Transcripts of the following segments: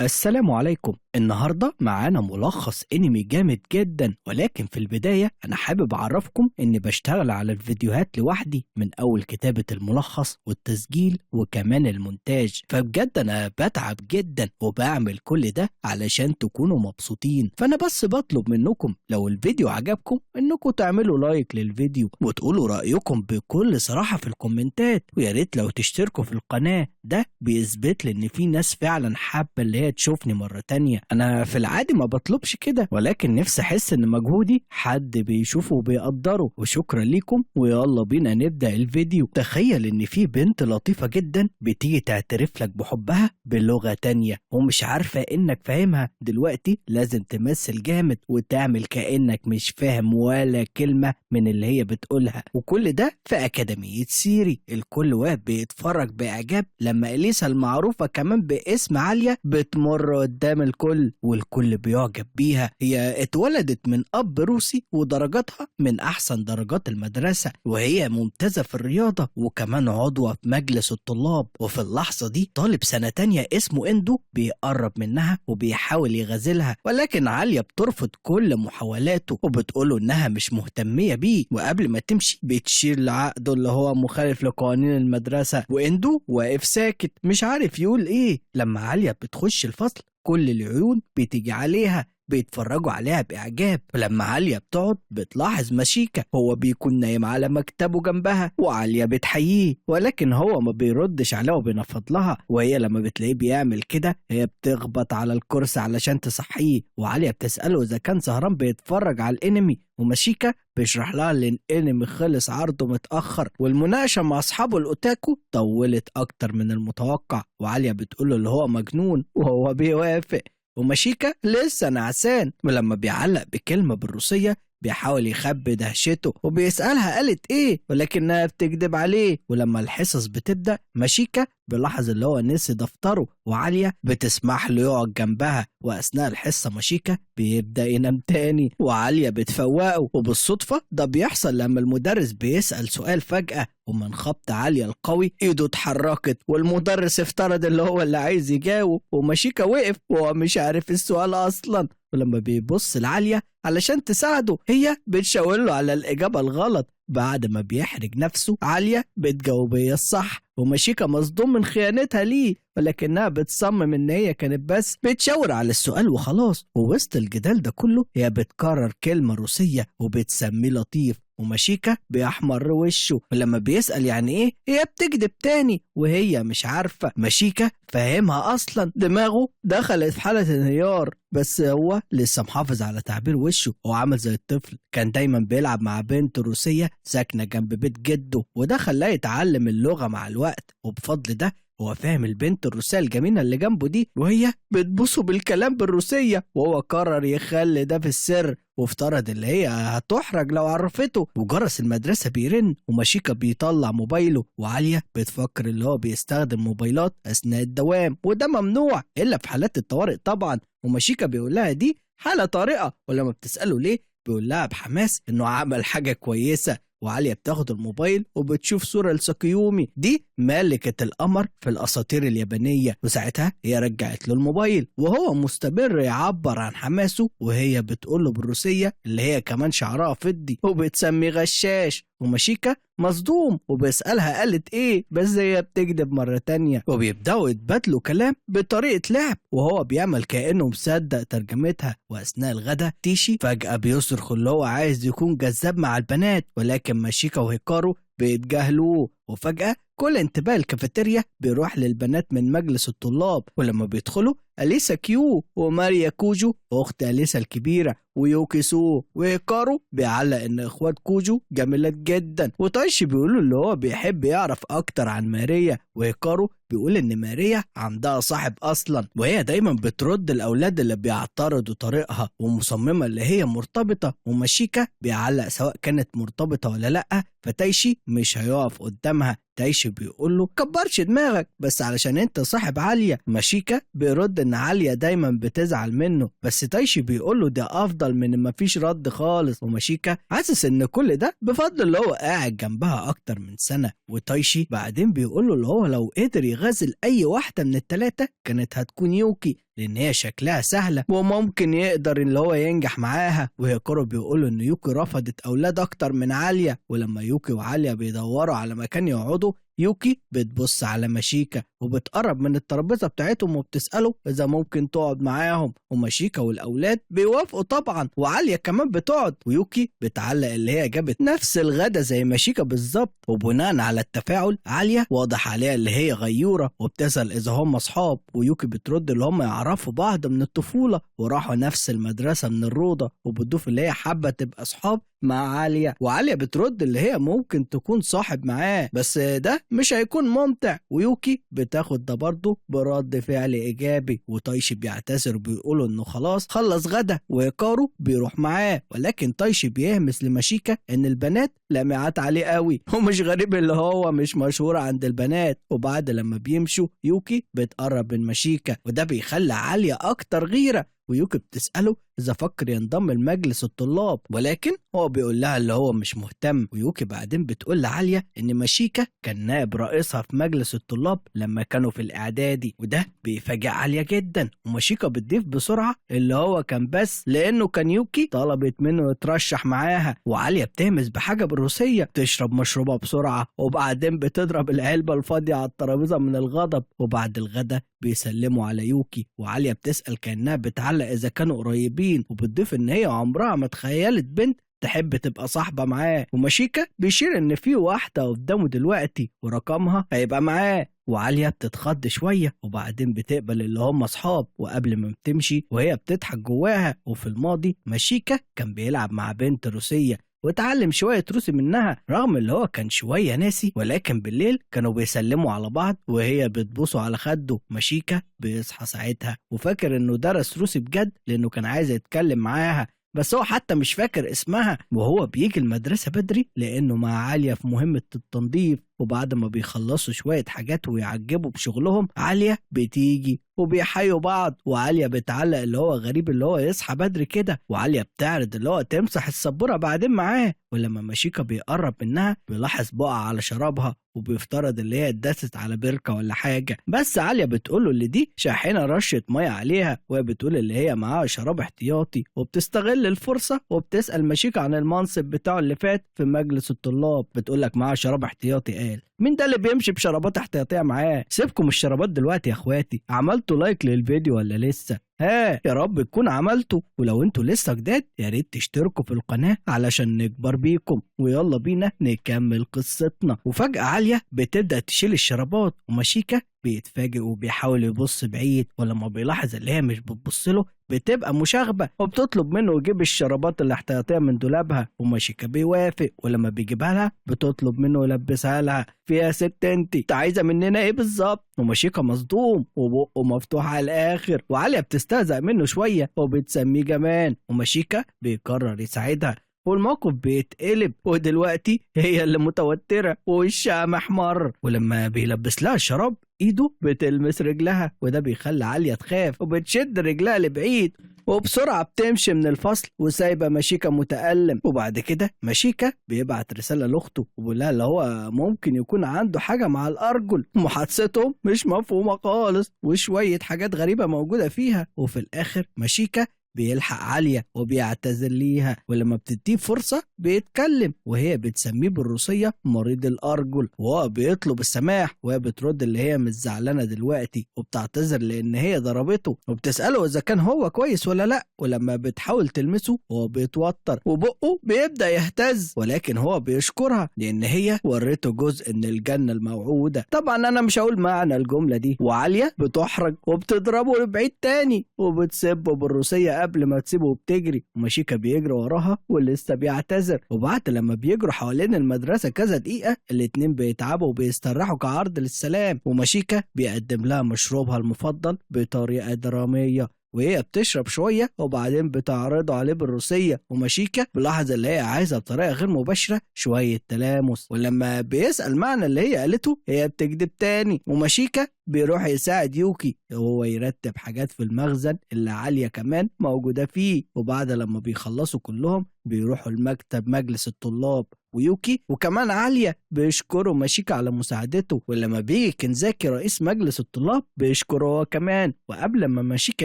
السلام عليكم. النهاردة معانا ملخص انمي جامد جدا، ولكن في البداية انا حابب اعرفكم اني بشتغل على الفيديوهات لوحدي من اول كتابة الملخص والتسجيل وكمان المونتاج، فبجد انا بتعب جدا وبعمل كل ده علشان تكونوا مبسوطين. فانا بس بطلب منكم لو الفيديو عجبكم انكم تعملوا like للفيديو وتقولوا رأيكم بكل صراحة في الكومنتات، ويا ريت لو تشتركوا في القناة، ده بيثبت لي ان في ناس فعلا حابة اللي هي تشوفني مرة تانية. أنا في العادي ما بطلبش كده، ولكن نفسي أحس إن مجهودي حد بيشوفه وبيقدره. وشكرا ليكم، ويلا بينا نبدأ الفيديو. تخيل إن في بنت لطيفة جدا بتيجي تعترف لك بحبها بلغة تانية ومش عارفة إنك فاهمها. دلوقتي لازم تمثل جامد وتعمل كأنك مش فاهم ولا كلمة من اللي هي بتقولها، وكل ده في أكاديمية سيري. الكل واقف بيتفرج بإعجاب لما إليسا المعروفة كمان باسم عالية بتمر قدام الكل والكل بيعجب بيها. هي اتولدت من أب روسي ودرجاتها من أحسن درجات المدرسة، وهي ممتازة في الرياضة وكمان عضوة في مجلس الطلاب. وفي اللحظة دي طالب سنة تانية اسمه إندو بيقرب منها وبيحاول يغازلها، ولكن عالية بترفض كل محاولاته وبتقوله إنها مش مهتمية بيه. وقبل ما تمشي بتشير لعقده اللي هو مخالف لقوانين المدرسة، وإندو واقف ساكت مش عارف يقول إيه. لما عالية بتخش الفصل كل العيون بتيجي عليها، بيتفرجوا عليها بإعجاب. ولما عالية بتقعد بتلاحظ مشيكة هو بيكون نايم على مكتبه جنبها، وعالية بتحييه ولكن هو ما بيردش عليها وبينفض لها. وهي لما بتلاقيه بيعمل كده هي بتخبط على الكرسي علشان تصحيه، وعالية بتسأله إذا كان سهران بيتفرج على الانمي، ومشيكة بيشرح لها ان الانمي خلص عرضه متأخر والمناقشة مع أصحابه الأوتاكو طولت أكتر من المتوقع. وعالية بتقوله اللي هو مجنون وهو بيوافق، ومشيكة لسه نعسان. ولما بيعلق بكلمة بالروسية بيحاول يخبي دهشته وبيسألها قالت ايه، ولكنها بتكذب عليه. ولما الحصص بتبدأ مشيكة بيلاحظ اللي هو نسي دفتره، وعالية بتسمح له يقعد جنبها. وأثناء الحصة مشيكة بيبدأ ينام تاني وعالية بتفوقه، وبالصدفة ده بيحصل لما المدرس بيسأل سؤال فجأة، ومن خبط عالية القوي ايده اتحركت والمدرس افترض اللي هو اللي عايز يجاوب، ومشيكة وقف وهو مش عارف السؤال أصلا. ولما بيبص لعالية علشان تساعده هي بتشاور له على الإجابة الغلط. بعد ما بيحرج نفسه عالية بتجاوب هي الصح، ومشيكة مصدوم من خيانتها ليه، ولكنها بتصمم ان هي كانت بس بتشاور على السؤال وخلاص. ووسط الجدال ده كله هي بتكرر كلمة روسية وبتسميه لطيف، ومشيكة بيحمر وشه. ولما بيسأل يعني ايه هي بتكذب تاني وهي مش عارفة. مشيكة فاهمها اصلا، دماغه دخلت في حالة انهيار، بس هو لسه محافظ على تعبير وشه. هو عامل زي الطفل، كان دايما بيلعب مع بنت روسية ساكنة جنب بيت جده، وده خلاه يتعلم اللغة مع الوقت. وبفضل ده هو فاهم البنت الروسية الجميلة اللي جنبه دي، وهي بتبصه بالكلام بالروسية، وهو قرر يخلي ده في السر وافترض اللي هي هتحرج لو عرفته. وجرس المدرسة بيرن ومشيكة بيطلع موبايله، وعالية بتفكر اللي هو بيستخدم موبايلات أثناء الدوام وده ممنوع إلا في حالات الطوارئ طبعا. ومشيكة بيقول لها دي حالة طارئة، ولما بتسأله ليه بيقول لها بحماس إنه عمل حاجة كويسة. وعالية بتاخد الموبايل وبتشوف صورة لساكيومي، دي ملكة القمر في الأساطير اليابانية، وساعتها هي رجعت له الموبايل وهو مستمر يعبر عن حماسه، وهي بتقوله بالروسية اللي هي كمان شعرها فضي وبتسمي غشاش. ومشيكة مصدوم وبيسألها قالت ايه، بس هي بتكذب مرة تانية. وبيبدأوا يتبادلوا كلام بطريقة لعب وهو بيعمل كأنه مصدق ترجمتها. وأثناء الغدا تيشي فجأة بيصرخ اللي هو عايز يكون جذاب مع البنات، ولكن مشيكة وهيكارو بيتجاهلوه. وفجأة كل انتباه الكافيتيريا بيروح للبنات من مجلس الطلاب، ولما بيدخلوا أليسا كيو وماريا كوجو أخت أليسا الكبيرة ويوكي سو، وهيكارو بيعلق إن إخوات كوجو جميلات جدا، وتايشي بيقولوا اللي هو بيحب يعرف أكتر عن ماريا، وهيكارو بيقول إن ماريا عندها صاحب أصلا، وهي دايما بترد الأولاد اللي بيعترضوا طريقها ومصممة اللي هي مرتبطة. ومشيكة بيعلق سواء كانت مرتبطة ولا لأ، فتايشي مش هيقف قدامها. تايشي بيقول له كبرش دماغك بس علشان انت صاحب عالية. مشيكة بيرد ان عالية دايما بتزعل منه، بس تايشي بيقول له ده افضل من ما فيش رد خالص. ومشيكة حاسس ان كل ده بفضل اللي هو قاعد جنبها اكتر من سنة. وتايشي بعدين بيقول له اللي هو لو قدر يغازل اي واحدة من التلاتة كانت هتكون يوكي، لان هي شكلها سهلة وممكن يقدر اللي هو ينجح معاها. وهيكارو بيقول ان يوكي رفضت اولاد اكتر من عالية. ولما يوكي وعالية بيدوروا على مكان يقعدوا، يوكي بتبص على ماشيكا وبتقرب من الترابيزة بتاعتهم وبتسأله إذا ممكن تقعد معاهم، وماشيكا والأولاد بيوافقوا طبعا، وعالية كمان بتقعد. ويوكي بتعلق اللي هي جابت نفس الغدا زي ماشيكا بالظبط. وبناء على التفاعل عالية واضح عليها اللي هي غيورة وبتسأل إذا هم أصحاب، ويوكي بترد اللي هم يعرفوا بعض من الطفولة وراحوا نفس المدرسة من الروضة، وبتضيف اللي هي حابة تبقى أصحاب مع عالية. وعالية بترد اللي هي ممكن تكون صاحب معاه بس ده مش هيكون ممتع. ويوكي بتاخد ده برضه برد فعل ايجابي. وتايشي بيعتذر وبيقولوا انه خلاص خلص غدا، وهيكارو بيروح معاه، ولكن تايشي بيهمس لماشيكا ان البنات لمعات عليه قوي ومش غريب اللي هو مش مشهور عند البنات. وبعد لما بيمشوا يوكي بتقرب من ماشيكا، وده بيخلي عالية اكتر غيرة. ويوكي بتسأله إذا فكر ينضم لمجلس الطلاب، ولكن هو بيقول لها اللي هو مش مهتم. ويوكي بعدين بتقول لعالية إن ماشيكا كان نائب رئيسها في مجلس الطلاب لما كانوا في الإعدادي، وده بيفاجئ عالية جدا. وماشيكا بتضيف بسرعة اللي هو كان بس لأنه كان يوكي طلبت منه يترشح معاها. وعالية بتهمس بحاجة بالروسية، تشرب مشروبها بسرعة، وبعدين بتضرب العلبة الفاضية على الترابيزة من الغضب. وبعد الغدا بيسلموا على يوكي، وعالية بتسأل كأنها بتعلق إذا كانوا قريبين، وبتضيف إن هي عمرها ما تخيلت بنت تحب تبقى صاحبة معاه. وماشيكا بيشير إن في واحدة قدامه دلوقتي ورقمها هيبقى معاه. وعالية بتتخض شوية وبعدين بتقبل اللي هم أصحاب. وقبل ما بتمشي وهي بتضحك جواها. وفي الماضي ماشيكا كان بيلعب مع بنت روسية واتعلم شوية روسي منها رغم اللي هو كان شوية ناسي، ولكن بالليل كانوا بيسلموا على بعض وهي بتبوسوا على خده. ماشيكا بيصحى ساعتها وفاكر انه درس روسي بجد لانه كان عايز يتكلم معاها، بس هو حتى مش فاكر اسمها. وهو بيجي المدرسة بدري لأنه مع عالية في مهمة التنظيف. وبعد ما بيخلصوا شوية حاجات ويعجبوا بشغلهم عالية بتيجي وبيحيوا بعض. وعالية بتعلق اللي هو غريب اللي هو يصحى بدري كده، وعالية بتعرض اللي هو تمسح السبورة بعدين معاه. ولما ماشيكا بيقرب منها بيلاحظ بقع على شرابها وبيفترض اللي هي اتدست على بركة ولا حاجة، بس عالية بتقوله اللي دي شاحنة رشة مية عليها، وهي بتقول اللي هي معاها شراب احتياطي. وبتستغل الفرصة وبتسأل ماشيكا عن المنصب بتاعه اللي فات في مجلس الطلاب، بتقولك معاها شراب احتياطي. قال مين ده اللي بيمشي بشرابات احتياطية معاه؟ سيبكم الشرابات دلوقتي يا اخواتي، عملتوا like للفيديو ولا لسه؟ ها يا رب تكون عملته. ولو انتوا لسه جداد يا ريت تشتركوا في القناة علشان نكبر بيكم. ويلا بينا نكمل قصتنا. وفجأة عالية بتبدأ تشيل الشرابات، وماشيكا بيتفاجئ وبيحاول يبص بعيد، ولما بيلاحظ اللي هي مش بتبص له بتبقى مشاغبة وبتطلب منه يجيب الشرابات الاحتياطية من دولابها، وماشيكا بيوافق. ولما بيجيبها لها بتطلب منه يلبسها لها. فيها ست انت عايزة مننا ايه بالظبط؟ وماشيكا مصدوم وبقه مفتوح على الاخر، وعالية بتستهزأ منه شوية وبتسميه جمان، وماشيكا بيقرر يساعدها. والموقف بيتقلب ودلوقتي هي اللي متوترة ووشها محمر. ولما بيلبس لها الشراب ايده بتلمس رجلها، وده بيخلي عالية تخاف وبتشد رجلها لبعيد، وبسرعة بتمشي من الفصل وسايبة ماشيكا متألم. وبعد كده ماشيكا بيبعت رسالة لأخته وبيقول لها اللي هو ممكن يكون عنده حاجة مع الأرجل، محادثتهم مش مفهومة خالص وشوية حاجات غريبة موجودة فيها. وفي الآخر ماشيكا بيلحق عالية وبيعتذر ليها، ولما بتديه فرصة بيتكلم وهي بتسميه بالروسية مريض الأرجل، وهو بيطلب السماح وهي بترد اللي هي مش زعلانة دلوقتي وبتعتذر لأن هي ضربته، وبتسأله إذا كان هو كويس ولا لأ. ولما بتحاول تلمسه هو بيتوتر وبقه بيبدأ يهتز، ولكن هو بيشكرها لأن هي ورته جزء من الجنة الموعودة. طبعا أنا مش هقول معنى الجملة دي. وعالية بتحرج وبتضربه لبعيد تاني وبتسبه بالروسية قبل ما تسيبه وبتجري، وماشيكا بيجري وراها ولسه بيعتذر. وبعد لما بيجروا حوالين المدرسة كذا دقيقة الاتنين بيتعبوا وبيستريحوا كعرض للسلام، وماشيكا بيقدم لها مشروبها المفضل بطريقة درامية وهي بتشرب شوية وبعدين بتعرضه عليه بالروسية، وماشيكا بيلاحظ اللي هي عايزة بطريقة غير مباشرة شوية تلامس، ولما بيسأل معنى اللي هي قالته هي بتكذب تاني، وماشيكا بيروح يساعد يوكي وهو يرتب حاجات في المخزن اللي عالية كمان موجودة فيه. وبعد لما بيخلصوا كلهم بيروحوا المكتب مجلس الطلاب، ويوكي وكمان عالية بيشكروا ماشيكا على مساعدته. ولما بيجي كنزاكي رئيس مجلس الطلاب بيشكره هو كمان. وقبل ما ماشيكا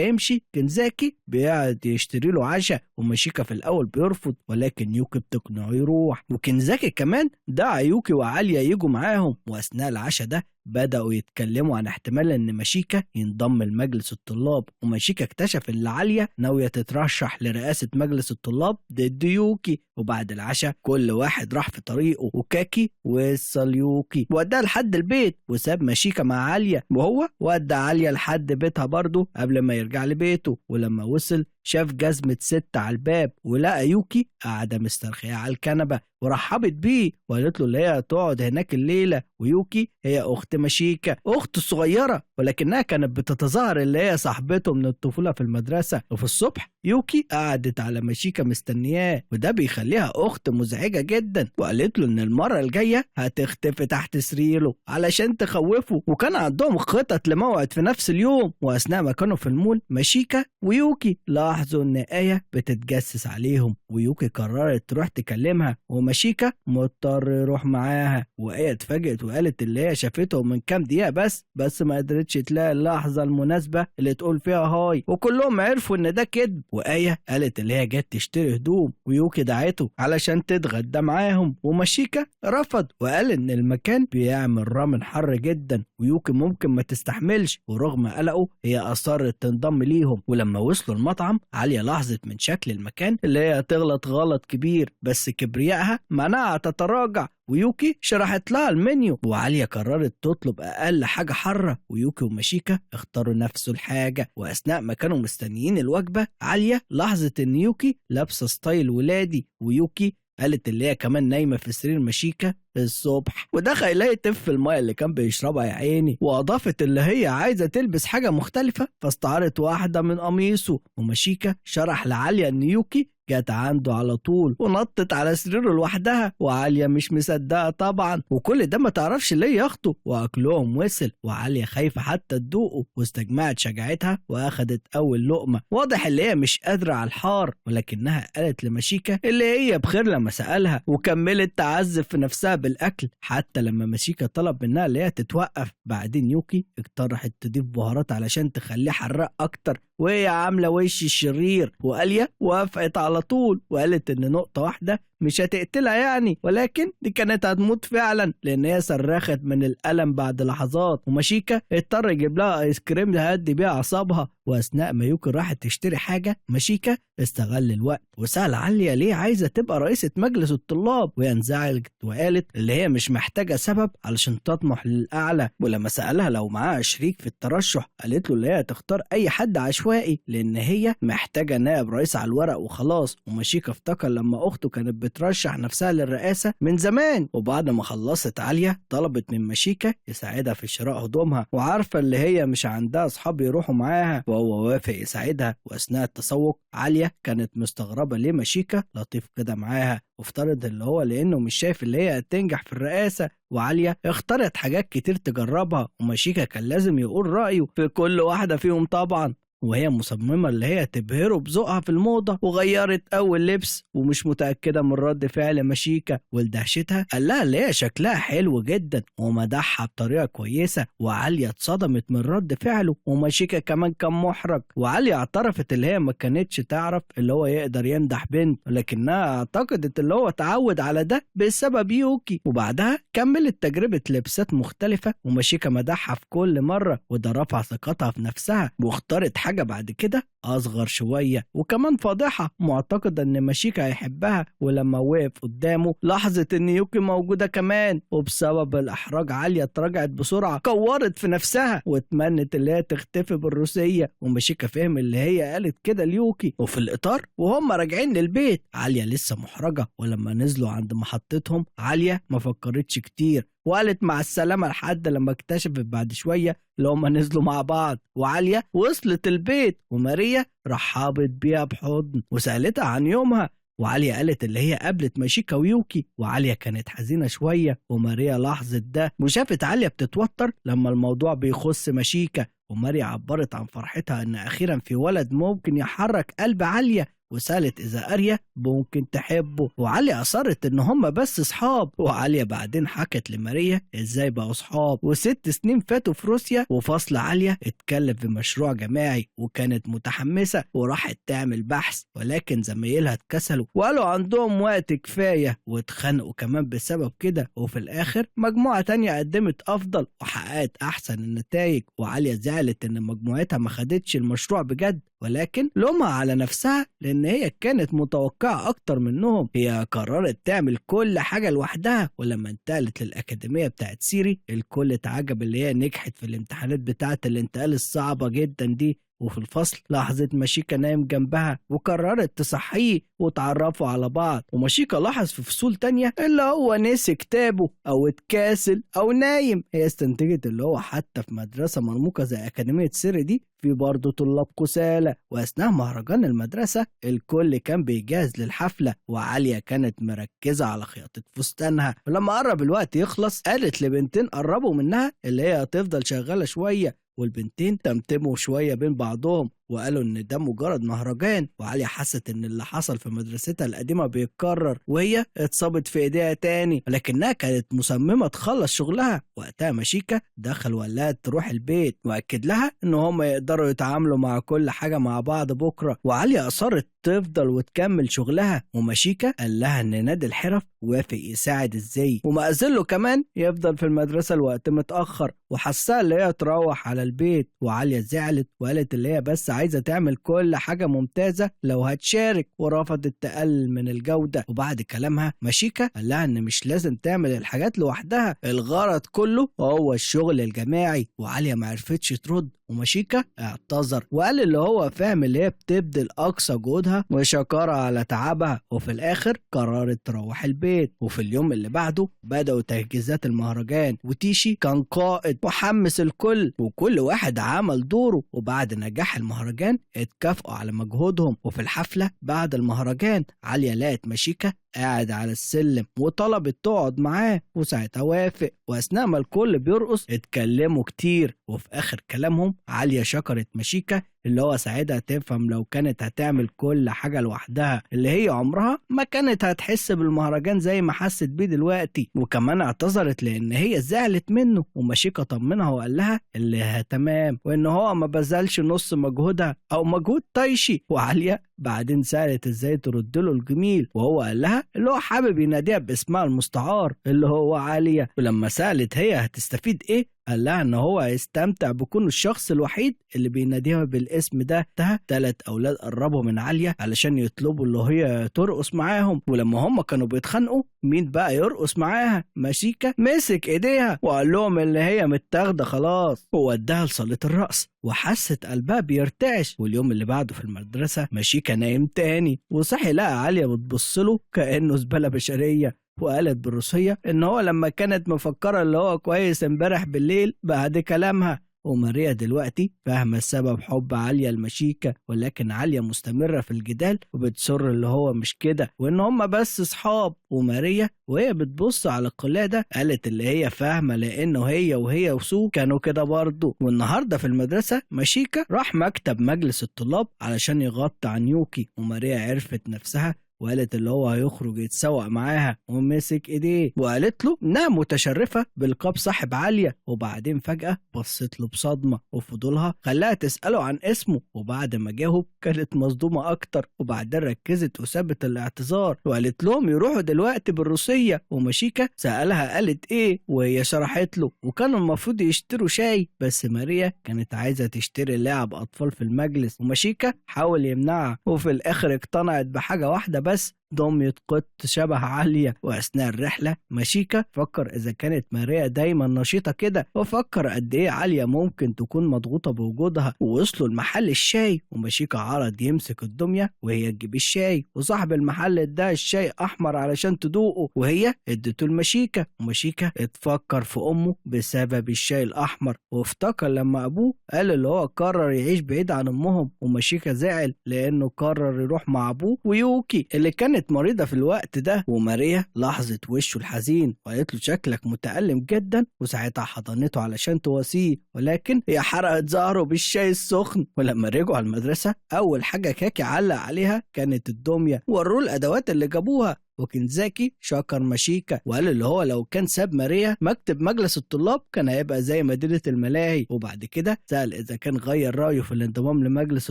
يمشي كنزاكي بيقعد يشتري له عشاء، وماشيكا في الأول بيرفض، ولكن يوكي بتقنعه يروح. وكنزاكي كمان دعا يوكي وعالية يجوا معاهم. وأثناء العشاء ده بدأوا يتكلموا عن احتمال ان ماشيكا ينضم لمجلس الطلاب، وماشيكا اكتشف ان عالية ناوية تترشح لرئاسة مجلس الطلاب ضد يوكي. وبعد العشاء كل واحد راح في طريقه، وكاكي وصل يوكي وداها لحد البيت وساب ماشيكا مع عالية، وهو ودى عالية لحد بيتها برضه قبل ما يرجع لبيته. ولما وصل شاف جزمة ست على الباب، ولقى يوكي قاعدة مسترخية على الكنبة ورحبت بيه وقالت له اللي هي هتقعد هناك الليلة. ويوكي هي أخت ماشيكا، أخته الصغيرة، ولكنها كانت بتتظاهر اللي هي صاحبته من الطفولة في المدرسة. وفي الصبح يوكي قعدت على ماشيكا مستنياه، وده بيخليها أخت مزعجة جدا، وقالت له إن المرة الجاية هتختفي تحت سريره علشان تخوفه. وكان عندهم خطط لموعد في نفس اليوم. وأثناء ما كانوا في المول ماشيكا ويوكي لاحظوا إن آية بتتجسس عليهم، ويوكي قررت تروح تكلمها، وماشيكا مضطر يروح معاها. وآية اتفاجئت وقالت اللي هي شافته من كام دقيقة بس ما قدرتش تلاقي اللحظة المناسبة اللي تقول فيها hi، وكلهم عرفوا إن ده كذب. وآية قالت اللي هي جت تشتري هدوم، ويوكي دعته علشان تتغدى معاهم، وماشيكا رفض وقال إن المكان بيعمل رامن حر جدا ويوكي ممكن ما تستحملش، ورغم قلقه هي أصرت تنضم ليهم. ولما وصلوا المطعم عالية لاحظت من شكل المكان اللي هي تغلط غلط كبير، بس كبريائها منعها تتراجع، ويوكي شرحت لها المنيو، وعالية قررت تطلب أقل حاجة حارة، ويوكي وماشيكا اختاروا نفس الحاجة. وأثناء ما كانوا مستنيين الوجبة عالية لاحظت إن يوكي لابسة style ولادي، ويوكي قالت اللي هي كمان نايمة في سرير ماشيكا الصبح، وده خلاه يتف المايه اللي كان بيشربها يا عيني. واضافت اللي هي عايزه تلبس حاجه مختلفه فاستعارت واحده من قميصه. وماشيكا شرح لعاليه ان يوكي جت عنده على طول ونطت على سريره لوحدها، وعاليه مش مصدقه طبعا، وكل ده ما تعرفش ليه ياخده. واكلهم وصل وعاليه خايفه حتى تدوقه، واستجمعت شجاعتها واخدت اول لقمه. واضح اللي هي مش قادره على الحار، ولكنها قالت لماشيكا اللي هي بخير لما سالها، وكملت تعذب في نفسها بالاكل حتى لما ماشيكا طلب منها اللي هي تتوقف. بعدين يوكي اقترحت تضيف بهارات علشان تخليه حراق اكتر، وهي عامله وش الشرير، وآلية وافقت على طول وقالت ان نقطة واحدة مش هتقتلها يعني، ولكن دي كانت هتموت فعلا لان هي صرخت من الألم بعد لحظات. وماشيكا اضطر يجيب لها ايس كريم يهدي بيها اعصابها. واثناء ما يوكي راحت تشتري حاجة ماشيكا استغل الوقت وسأل عالية ليه عايزة تبقى رئيسة مجلس الطلاب، وهي انزعجت وقالت اللي هي مش محتاجة سبب علشان تطمح للأعلى. ولما سألها لو معاها شريك في الترشح قالت له اللي هي تختار أي حد عشوائي لأن هي محتاجة نائب رئيس على الورق وخلاص. وماشيكا افتكر لما أخته كانت بترشح نفسها للرئاسة من زمان. وبعد ما خلصت عالية طلبت من ماشيكا يساعدها في شراء هدومها، وعارفة اللي هي مش عندها أصحاب يروحوا معاها، وهو وافق يساعدها. وأثناء التسوق عالية كانت مستغربة ليه ماشيكا لطيف كده معاها، وافترض اللي هو لأنه مش شايف اللي هي هتنجح في الرئاسة. وعالية اختارت حاجات كتير تجربها، وماشيكا كان لازم يقول رأيه في كل واحدة فيهم طبعا، وهي مصممة اللي هي تبهره بذوقها في الموضة، وغيرت أول لبس ومش متأكدة من رد فعل ماشيكا. ولدهشتها قال لها اللي هي شكلها حلو جدا ومدحها بطريقة كويسة، وعالية اتصدمت من رد فعله، وماشيكا كمان كان محرج. وعالية اعترفت اللي هي ما كانتش تعرف اللي هو يقدر يمدح بنت، ولكنها اعتقدت اللي هو اتعود على ده بسبب يوكي. وبعدها كملت تجربة لبسات مختلفة، وماشيكا مدحها في كل مرة، وده رفع ثقتها في نفسها. واختارت حاجة بعد كده أصغر شوية وكمان فاضحة، معتقدة إن ماشيكا هيحبها. ولما وقف قدامه لاحظت إن يوكي موجودة كمان، وبسبب الإحراج عالية اتراجعت بسرعة، كورت في نفسها واتمنت اللي هي تختفي بالروسية. وماشيكا فهم اللي هي قالت كده ليوكي. وفي الإطار وهم راجعين للبيت عالية لسه محرجة، ولما نزلوا عند محطتهم عالية ما فكرتش كتير وقالت مع السلامة، لحد لما اكتشفت بعد شوية اللي هما نزلوا مع بعض. وعالية وصلت البيت وماريا رحبت بيها بحضن وسألتها عن يومها، وعالية قالت اللي هي قابلت ماشيكا ويوكي، وعالية كانت حزينة شوية، وماريا لاحظت ده وشافت عالية بتتوتر لما الموضوع بيخص ماشيكا. وماريا عبرت عن فرحتها ان اخيرا في ولد ممكن يحرك قلب عالية، وسألت إذا أريا ممكن تحبه، وعالية أصرت إن هما بس صحاب. وعالية بعدين حكت لماريا إزاي بقوا صحاب، و6 سنين فاتوا في روسيا. وفصل عالية اتكلم في مشروع جماعي وكانت متحمسة وراحت تعمل بحث، ولكن زمايلها اتكسلوا وقالوا عندهم وقت كفاية، واتخانقوا كمان بسبب كده. وفي الآخر مجموعة تانية قدمت أفضل وحققت أحسن النتائج، وعالية زعلت إن مجموعتها ما خدتش المشروع بجد، ولكن لومها على نفسها لأن هي كانت متوقعة أكتر منهم. هي قررت تعمل كل حاجة لوحدها، ولما انتقلت للأكاديمية بتاعت سيري الكل اتعجب اللي هي نجحت في الامتحانات بتاعت الانتقال الصعبة جدا دي. وفي الفصل لاحظت ماشيكا نايم جنبها وقررت تصحيه وتعرفوا على بعض. وماشيكا لاحظ في فصول تانية اللي هو نسي كتابه او اتكاسل او نايم. هي استنتجت اللي هو حتى في مدرسة مرموقة زي أكاديمية سيري دي في برضه طلاب كسالى. وأثناء مهرجان المدرسة الكل كان بيجهز للحفلة، وعالية كانت مركزة على خياطة فستانها. ولما قرب الوقت يخلص قالت لبنتين قربوا منها اللي هي هتفضل شغالة شوية، والبنتين تمتموا شوية بين بعضهم وقالوا إن ده مجرد مهرجان. وعالية حست إن اللي حصل في مدرستها القديمة بيتكرر، وهي اتصابت في إيديها تاني، ولكنها كانت مصممة تخلص شغلها. وقتها ماشيكا دخل وقال لها تروح البيت، وأكد لها إن هم يقدروا يتعاملوا مع كل حاجة مع بعض بكرة. وعالية أصرت تفضل وتكمل شغلها، وماشيكا قال لها إن نادي الحرف وافق يساعد إزاي، وما له كمان يفضل في المدرسة الوقت متأخر، وحسها اللي هي تروح على البيت. وعالية زعلت وقالت اللي هي بس عايزة تعمل كل حاجة ممتازة لو هتشارك، ورفضت تقلل من الجودة. وبعد كلامها ماشيكا قال لها إن مش لازم تعمل الحاجات لوحدها، الغرض كله هو الشغل الجماعي. وعالية معرفتش ترد، وماشيكا اعتذر وقال اللي هو فاهم اللي هي بتبذل أقصى جهدها وشكرها على تعبها. وفي الآخر قررت تروح البيت. وفي اليوم اللي بعده بدأوا تجهيزات المهرجان، وتيشي كان قائد وحمس الكل، وكل واحد عمل دوره. وبعد نجاح المهرجان اتكافئوا على مجهودهم. وفي الحفلة بعد المهرجان عالية لقت ماشيكا قاعد على السلم وطلبت تقعد معاه، وساعتها وافق. واثناء ما الكل بيرقص اتكلموا كتير، وفي اخر كلامهم عالية شكرت ماشيكا اللي هو ساعتها تفهم لو كانت هتعمل كل حاجة لوحدها اللي هي عمرها ما كانت هتحس بالمهرجان زي ما حست بيه دلوقتي. وكمان اعتذرت لان هي زعلت منه، وماشيكا طمنها وقال لها اللي تمام، وان هو ما بذلش نص مجهودها او مجهود طيشي. وعالية بعدين سألت ازاي ترد له الجميل، وهو قال لها اللي هو حابب يناديها باسمها المستعار اللي هو عالية. ولما سألت هي هتستفيد ايه، قال لها ان هو هيستمتع بكونه الشخص الوحيد اللي بيناديها بالاسم ده. 3 اولاد قربوا من عالية علشان يطلبوا اللي هي ترقص معاهم، ولما هم كانوا بيتخانقوا مين بقى يرقص معاها، ماشيكا مسك ايديها وقال لهم اللي هي متاخده خلاص، ووداها لصالة الرقص، وحست قلبها بيرتعش. واليوم اللي بعده في المدرسة ماشيكا نايم تاني، وصحي لقى عالية بتبص له كأنه زبالة بشرية، وقالت بالروسية إن هو لما كانت مفكرة اللي هو كويس امبارح بالليل بعد كلامها. وماريا دلوقتي فاهمة السبب حب عالية لماشيكا، ولكن عالية مستمرة في الجدال وبتصر اللي هو مش كده وإن هما بس صحاب. وماريا وهي بتبص على القلادة قالت اللي هي فاهمة لأنه هي وهي وسو كانوا كده برضه. والنهاردة في المدرسة ماشيكا راح مكتب مجلس الطلاب علشان يغطي عن يوكي، وماريا عرفت نفسها وقالت اللي هو هيخرج يتسوق معاها ومسك ايديه، وقالت له انها متشرفه بلقب صاحب عالية. وبعدين فجاة بصت له بصدمة، وفضولها خلاها تساله عن اسمه، وبعد ما جاوب كانت مصدومة اكتر. وبعدين ركزت وسابت الاعتذار وقالت لهم يروحوا دلوقتي بالروسيه. وماشيكا سالها قالت ايه، وهي شرحت له، وكانوا المفروض يشتروا شاي، بس ماريا كانت عايزه تشتري لعب اطفال في المجلس، وماشيكا حاول يمنعها، وفي الاخر اقتنعت بحاجة واحدة بس، دمية قط شبه عالية. وأثناء الرحلة ماشيكا فكر إذا كانت ماريا دايما نشيطة كده، وفكر قد إيه عالية ممكن تكون مضغوطة بوجودها. ووصلوا المحل الشاي، وماشيكا عرض يمسك الدمية وهي تجيب الشاي، وصاحب المحل اداها الشاي أحمر علشان تدوقه، وهي اديته لماشيكا. وماشيكا اتفكر في أمه بسبب الشاي الأحمر، وافتكر لما أبوه قال اللي هو قرر يعيش بعيد عن أمهم، وماشيكا زعل لأنه قرر يروح مع أبوه ويوكي. اللي كانت مريضة في الوقت ده. وماريا لاحظت وشه الحزين وقالت له شكلك متألم جدا، وساعتها حضنته علشان تواسيه، ولكن هي حرقت ظهره بالشاي السخن. ولما رجعوا على المدرسة أول حاجة كاكي علق عليها كانت الدمية، وروه الأدوات اللي جابوها. وكنزاكي شكر ماشيكا وقال اللي هو لو كان ساب ماريا مكتب مجلس الطلاب كان هيبقى زي مدينة الملاهي. وبعد كده سأل إذا كان غير رأيه في الانضمام لمجلس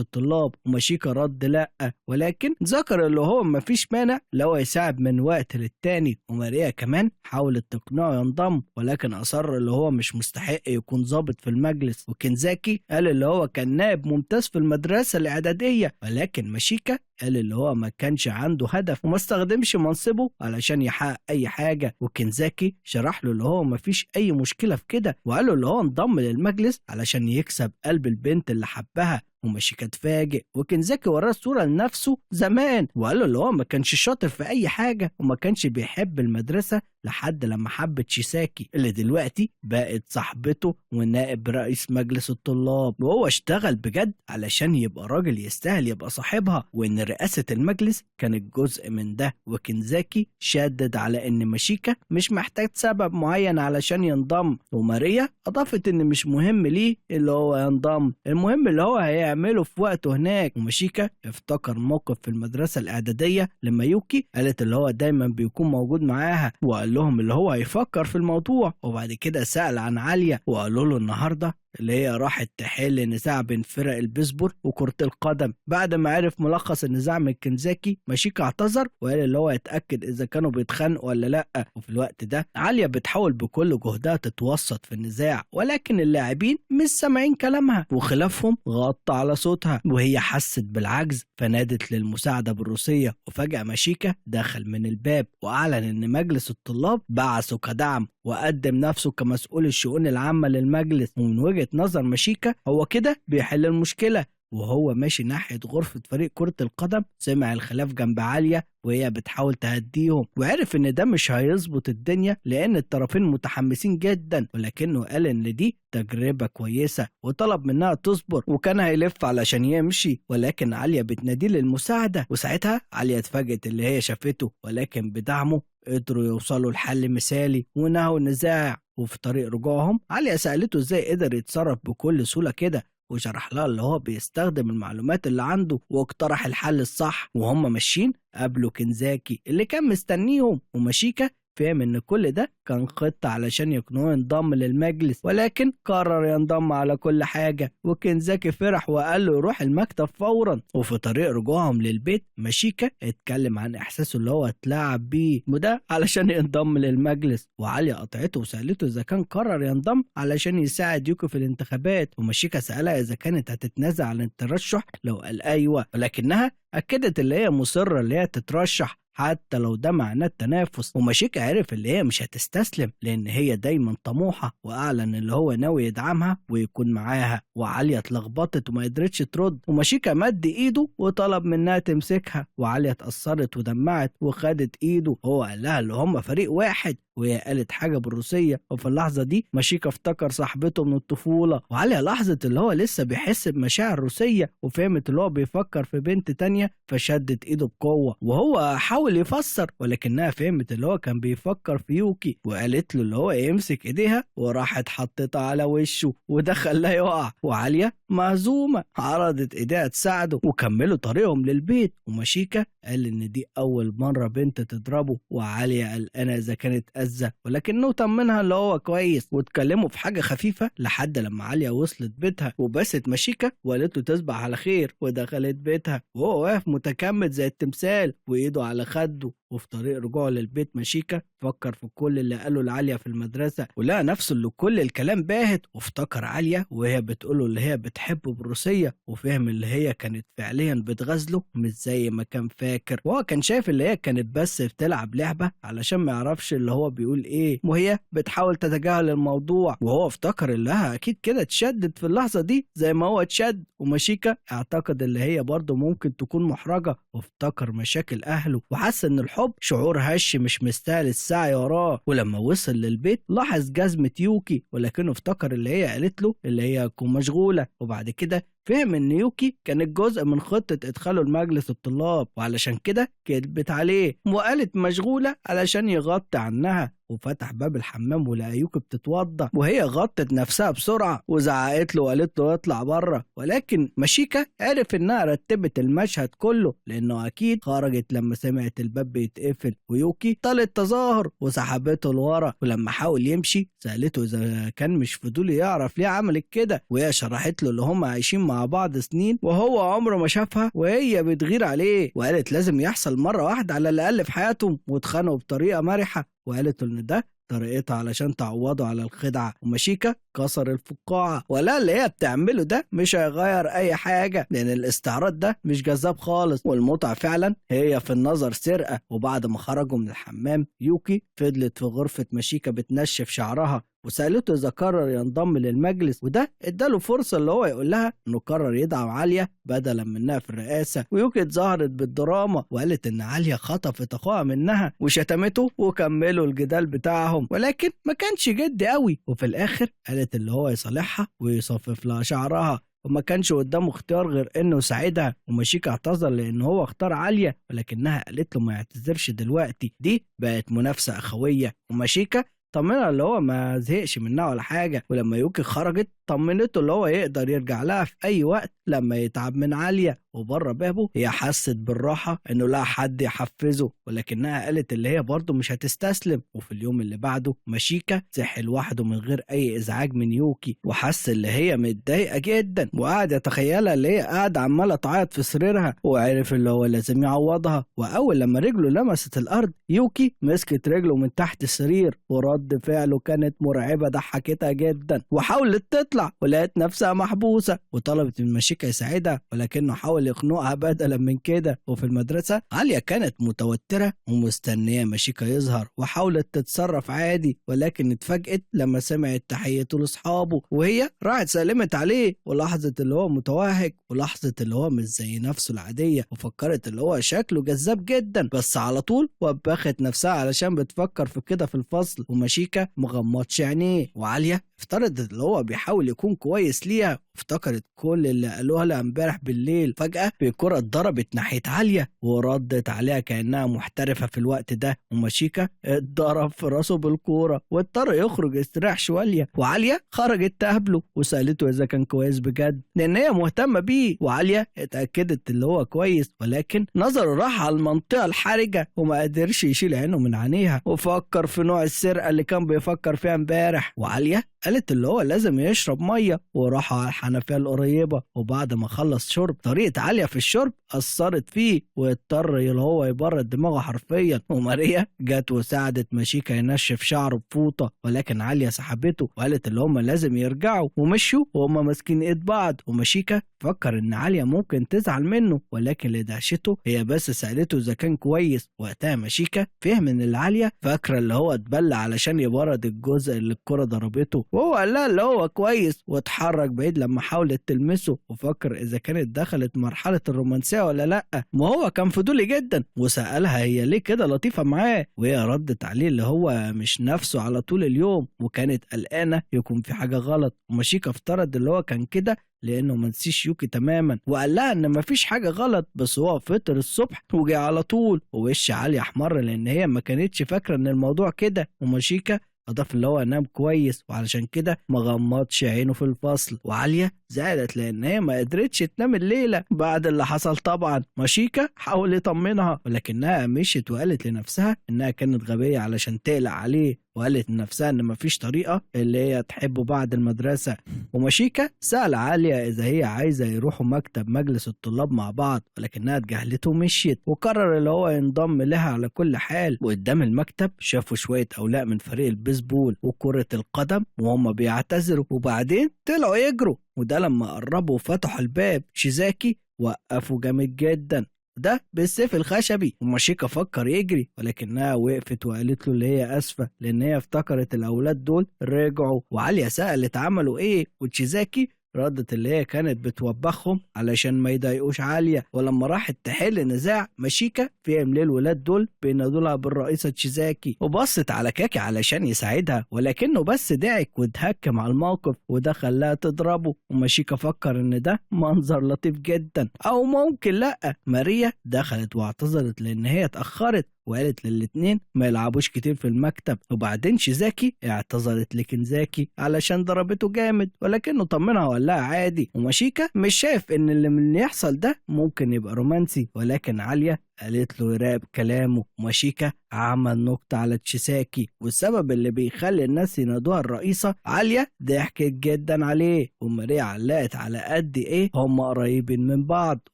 الطلاب، وماشيكا رد لأ، ولكن ذكر اللي هو مفيش مانع لو هيساعد من وقت للتاني. وماريا كمان حاولت تقنعه ينضم، ولكن أصر اللي هو مش مستحق يكون ضابط في المجلس. وكنزاكي قال اللي هو كان نائب ممتاز في المدرسة الإعدادية، ولكن ماشيكا قال اللي هو ما كانش عنده هدف وما استخدمش منصبه علشان يحقق اي حاجة. وكنزاكي شرح له اللي هو ما فيش اي مشكلة في كده، وقال له اللي هو انضم للمجلس علشان يكسب قلب البنت اللي حبها. وماشيكا اتفاجئ، وكنزاكي وراه الصورة لنفسه زمان وقال له اللي هو ما كانش شاطر في اي حاجة وما كانش بيحب المدرسة لحد لما حبت شيساكي اللي دلوقتي بقت صاحبته ونائب رئيس مجلس الطلاب، وهو اشتغل بجد علشان يبقى راجل يستاهل يبقى صاحبها، وان رئاسة المجلس كانت جزء من ده. وكنزاكي شدد على ان ماشيكا مش محتاج سبب معين علشان ينضم، وماريا اضافت ان مش مهم ليه اللي هو ينضم، المهم اللي هو هيعمله في وقته هناك. وماشيكا افتكر موقف في المدرسة الإعدادية لما يوكي قالت اللي هو دايما بيكون موجود معاها، وقال لهم اللي هو هيفكر في الموضوع. وبعد كده سأل عن عالية وقالوا له النهارده اللي هي راحت تحل نزاع بين فرق البيسبول وكرة القدم. بعد ما عرف ملخص النزاع من كنزاكي، ماشيكا اعتذر وقال اللي هو يتأكد إذا كانوا بيتخانقوا ولا لأ. وفي الوقت ده عالية بتحاول بكل جهدها تتوسط في النزاع، ولكن اللاعبين مش سامعين كلامها وخلافهم غطى على صوتها، وهي حست بالعجز فنادت للمساعدة بالروسية. وفجأة ماشيكا دخل من الباب وأعلن إن مجلس الطلاب بعثه كدعم وقدم نفسه كمسؤول الشؤون العامة للمجلس. ومن وجهة نظر ماشيكا هو كده بيحل المشكلة. وهو ماشي ناحية غرفة فريق كرة القدم سمع الخلاف جنب عالية وهي بتحاول تهديهم، وعرف ان ده مش هيظبط الدنيا لان الطرفين متحمسين جدا، ولكنه قال ان دي تجربة كويسة وطلب منها تصبر، وكان هيلف علشان يمشي، ولكن عالية بتناديه للمساعدة. وساعتها عالية اتفاجئت اللي هي شافته، ولكن بدعمه قدروا يوصلوا لحل مثالي ونهوا النزاع. وفي طريق رجوعهم عالية سألته ازاي قدر يتصرف بكل سهولة كده، وشرح لها اللي هو بيستخدم المعلومات اللي عنده واقترح الحل الصح. وهم ماشيين قابلوا كنزاكي اللي كان مستنيهم، وماشيكا فهم ان كل ده كان خطة علشان يقنعوه ينضم للمجلس، ولكن قرر ينضم على كل حاجة. وكنزاكي فرح وقال له يروح المكتب فورا. وفي طريق رجوعهم للبيت ماشيكا اتكلم عن احساسه اللي هو اتلعب بيه وده علشان ينضم للمجلس، وعالية قطعته وسألته اذا كان قرر ينضم علشان يساعد يوكي في الانتخابات. وماشيكا سألها اذا كانت هتتنازع عن الترشح لو قال ايوه، ولكنها اكدت اللي هي مصرة اللي هي تترشح حتى لو ده معناه التنافس. وماشيكا عرف اللي هي مش هتستسلم لان هي دايما طموحه، واعلن اللي هو ناوي يدعمها ويكون معاها. وعاليه اتلخبطت وما قدرتش ترد، وماشيكا مد ايده وطلب منها تمسكها، وعاليه اتأثرت ودمعت وخدت ايده. هو قال لها اللي هم فريق واحد، وهي قالت حاجة بالروسيه. وفي اللحظة دي ماشيكا افتكر صاحبته من الطفولة، وعاليه لاحظت اللي هو لسه بيحس بمشاعر روسية وفهمت اللي هو بيفكر في بنت تانية، فشدت ايده بقوة. وهو حاول يفسر، ولكنها فهمت اللي هو كان بيفكر في يوكي، وقالت له اللي هو يمسك ايديها، وراحت حطتها على وشه وده خلاه يقع. وعاليه مهزومه عرضت ايديها تساعده، وكملوا طريقهم للبيت. وماشيكا قال ان دي اول مرة بنت تضربه، وعاليه قلقانة اذا كانت أذى، ولكنه طمنها اللي هو كويس. واتكلموا في حاجة خفيفة لحد لما عالية وصلت بيتها وبست ماشيكا وقالت له تصبح على خير، ودخلت بيتها وهو واقف متكمد زي التمثال وايده على خده. وفي طريق رجوعه للبيت ماشيكا فكر في كل اللي قاله لعالية في المدرسة، ولقى نفسه اللي كل الكلام باهت، وافتكر عالية وهي بتقوله اللي هي بتحبه بالروسية، وفهم اللي هي كانت فعليا بتغزله مش زي ما كان فاكر. وهو كان شايف اللي هي كانت بس بتلعب لعبة علشان ما يعرفش اللي هو بيقول ايه، وهي بتحاول تتجاهل الموضوع. وهو افتكر اللي اكيد كده اتشدد في اللحظة دي زي ما هو اتشد. وماشيكا اعتقد اللي هي برضه ممكن تكون محرجة، وافتكر مشاكل اهله، وحس ان الحب شعور هش مش مستاهل السعي وراه. ولما وصل للبيت لاحظ جزمة يوكي، ولكنه افتكر اللي هي قالت له اللي هي هتكون مشغولة. وبعد كده فهم ان يوكي كانت جزء من خطة ادخاله لمجلس الطلاب، وعلشان كده كذبت عليه وقالت مشغولة علشان يغطي عنها. وفتح باب الحمام ولقى يوكي بتتوضى، وهي غطت نفسها بسرعة وزعقت له وقالت له اطلع بره. ولكن ماشيكا عرف انها رتبت المشهد كله، لانه اكيد خرجت لما سمعت الباب بيتقفل، ويوكي طلت تظاهر وسحبته لورا. ولما حاول يمشي سألته اذا كان مش فضولي يعرف ليه عملت كده، وهي شرحت له اللي هم عايشين مع بعض سنين وهو عمره ما شافها وهي بتغير عليه، وقالت لازم يحصل مرة واحدة على الاقل في حياتهم، واتخانقوا بطريقة مرحة، وقالت ان ده طريقتها علشان تعوضه على الخدعة. وماشيكا كسر الفقاعة، ولا اللي هي بتعمله ده مش هيغير اي حاجة، لان الاستعراض ده مش جذاب خالص، والمتعة فعلا هي في النظر سرقة. وبعد ما خرجوا من الحمام يوكي فضلت في غرفة ماشيكا بتنشف شعرها، وسألته إذا قرر ينضم للمجلس، وده اداله فرصة اللي هو يقول لها إنه قرر يدعم عالية بدلا منها في الرئاسة. ويوكي اتظاهرت بالدراما وقالت إن عالية خطفت أخوها منها وشتمته، وكملوا الجدال بتاعهم، ولكن ما كانش جد قوي. وفي الآخر قالت اللي هو يصالحها ويصفف لها شعرها، وما كانش قدامه اختيار غير انه يساعدها. وماشيكا اعتذر لان هو اختار عالية، ولكنها قالت له ما يعتذرش دلوقتي، دي بقت منافسة اخوية. وماشيكا طمنها اللي هو ما زهقش منها ولا حاجة. ولما يوكي خرجت طمنته اللي هو يقدر يرجع لها في أي وقت لما يتعب من عالية. وبره بابه هي حست بالراحة إنه لا حد يحفزه، ولكنها قالت اللي هي برضه مش هتستسلم. وفي اليوم اللي بعده ماشيكا صحي لوحده من غير أي إزعاج من يوكي، وحس اللي هي متضايقة جدا، وقعد يتخيلها اللي هي قاعدة عمالة تعيط في سريرها، وعرف اللي هو لازم يعوضها. وأول لما رجله لمست الأرض يوكي مسكت رجله من تحت السرير، ورد فعله كانت مرعبة ضحكتها جدا، وحاولت تطلع ولقت نفسها محبوسة، وطلبت من ماشيكا يساعدها، ولكنه حاول يخنقها بدلا من كده. وفي المدرسة عالية كانت متوترة ومستنية ماشيكا يظهر، وحاولت تتصرف عادي، ولكن اتفاجئت لما سمعت تحيته لاصحابه، وهي راحت سلمت عليه، ولاحظت اللي هو متوهج، ولاحظت اللي هو مش زي نفسه العادية، وفكرت اللي هو شكله جذاب جدا، بس على طول وبخت نفسها علشان بتفكر في كده في الفصل. وماشيكا مغمضش عينيه، وعالية افترضت اللي هو بيحاول يكون كويس ليها، وافتكرت كل اللي قالوها لها امبارح بالليل. فجأة بكرة اتضربت ناحية عالية وردت عليها كأنها محترفة في الوقت ده، وماشيكا اتضرب في راسه بالكورة واضطر يخرج يستريح شوية. وعالية خرجت تقابله وسألته إذا كان كويس بجد لأن هي مهتمة بيه، وعالية اتأكدت اللي هو كويس، ولكن نظره راح على المنطقة الحرجة وما قدرش يشيل عينه من عينيها، وفكر في نوع السرقة اللي كان بيفكر فيها امبارح. وعالية قالت اللي هو لازم يشرب مية، وراحوا على الحنفية القريبة، وبعد ما خلص شرب طريقة عالية في الشرب أثرت فيه، واضطر اللي هو يبرد دماغه حرفيا. وماريا جت وساعدت ماشيكا ينشف شعره بفوطة، ولكن عالية سحبته وقالت اللي هم لازم يرجعوا، ومشوا وهم ماسكين ايد بعض. وماشيكا فكر ان عالية ممكن تزعل منه، ولكن لدهشته هي بس سألته اذا كان كويس. وقتها ماشيكا فهم ان العالية فاكرة اللي هو اتبلى علشان يبرد الجزء اللي الكرة ضربته، وهو قال لها اللي هو كويس، واتحرك بعيد لما حاولت تلمسه، وفكر اذا كانت دخلت مرحلة الرومانسية ولا لا. ما هو كان فضولي جدا وسألها هي ليه كده لطيفة معاه، وهي ردت عليه اللي هو مش نفسه على طول اليوم، وكانت قلقانة يكون في حاجة غلط. وماشيكا افترض اللي هو كان كده لانه ما نسيش يوكي تماما، وقال لها ان مفيش حاجة غلط، بس هو فطر الصبح وجه على طول. ووش عالية احمر لان هي ما كانتش فاكره ان الموضوع كده. وماشيكا اضاف اللي هو نام كويس وعلشان كده ما غمضش عينه في الفصل. وعالية زعلت لان هي ما قدرتش تنام الليلة بعد اللي حصل. طبعا ماشيكا حاول يطمنها، ولكنها مشيت وقالت لنفسها انها كانت غبية علشان تقلق عليه، وقالت لنفسها ان مفيش طريقه اللي هي تحبه بعد المدرسة. وماشيكا سأل عالية اذا هي عايزه يروحوا مكتب مجلس الطلاب مع بعض، ولكنها اتجاهلته ومشيت، وقرر اللي هو ينضم لها على كل حال. وقدام المكتب شافوا شوية اولاء من فريق البيسبول وكرة القدم وهم بيعتذروا، وبعدين طلعوا يجروا. وده لما قربوا وفتحوا الباب شيزاكي وقفوا جامد جدا ده بالسيف الخشبي. وماشيكا فكر يجري، ولكنها وقفت وقالت له اللي هي اسفه لان هي افتكرت الاولاد دول رجعوا. وعالية سألت عملوا ايه، وتشيزاكي ردت اللي هي كانت بتوبخهم علشان ما يضايقوش عالية. ولما راحت تحل نزاع ماشيكا فهم ليه الولاد دول بينادولها بالرئيسة تشيزاكي، وبصت على كاكي علشان يساعدها، ولكنه بس ضحك واتهكم على الموقف وده خلاها تضربه. وماشيكا فكر ان ده منظر لطيف جدا، او ممكن لا. ماريا دخلت واعتذرت لان هي اتأخرت وقالت للاتنين ما يلعبوش كتير في المكتب. وبعدين شيزاكي اعتذرت لكنزاكي علشان ضربته جامد، ولكنه طمنها وقال لها عادي. وماشيكا مش شايف ان اللي من يحصل ده ممكن يبقى رومانسي، ولكن عالية قالت له يراقب كلامه. ماشيكا عمل نكتة على تشيساكي والسبب اللي بيخلي الناس ينادوها الرئيسة. عالية ضحكت جدا عليه، وماريا علقت على قد ايه هم قريبين من بعض،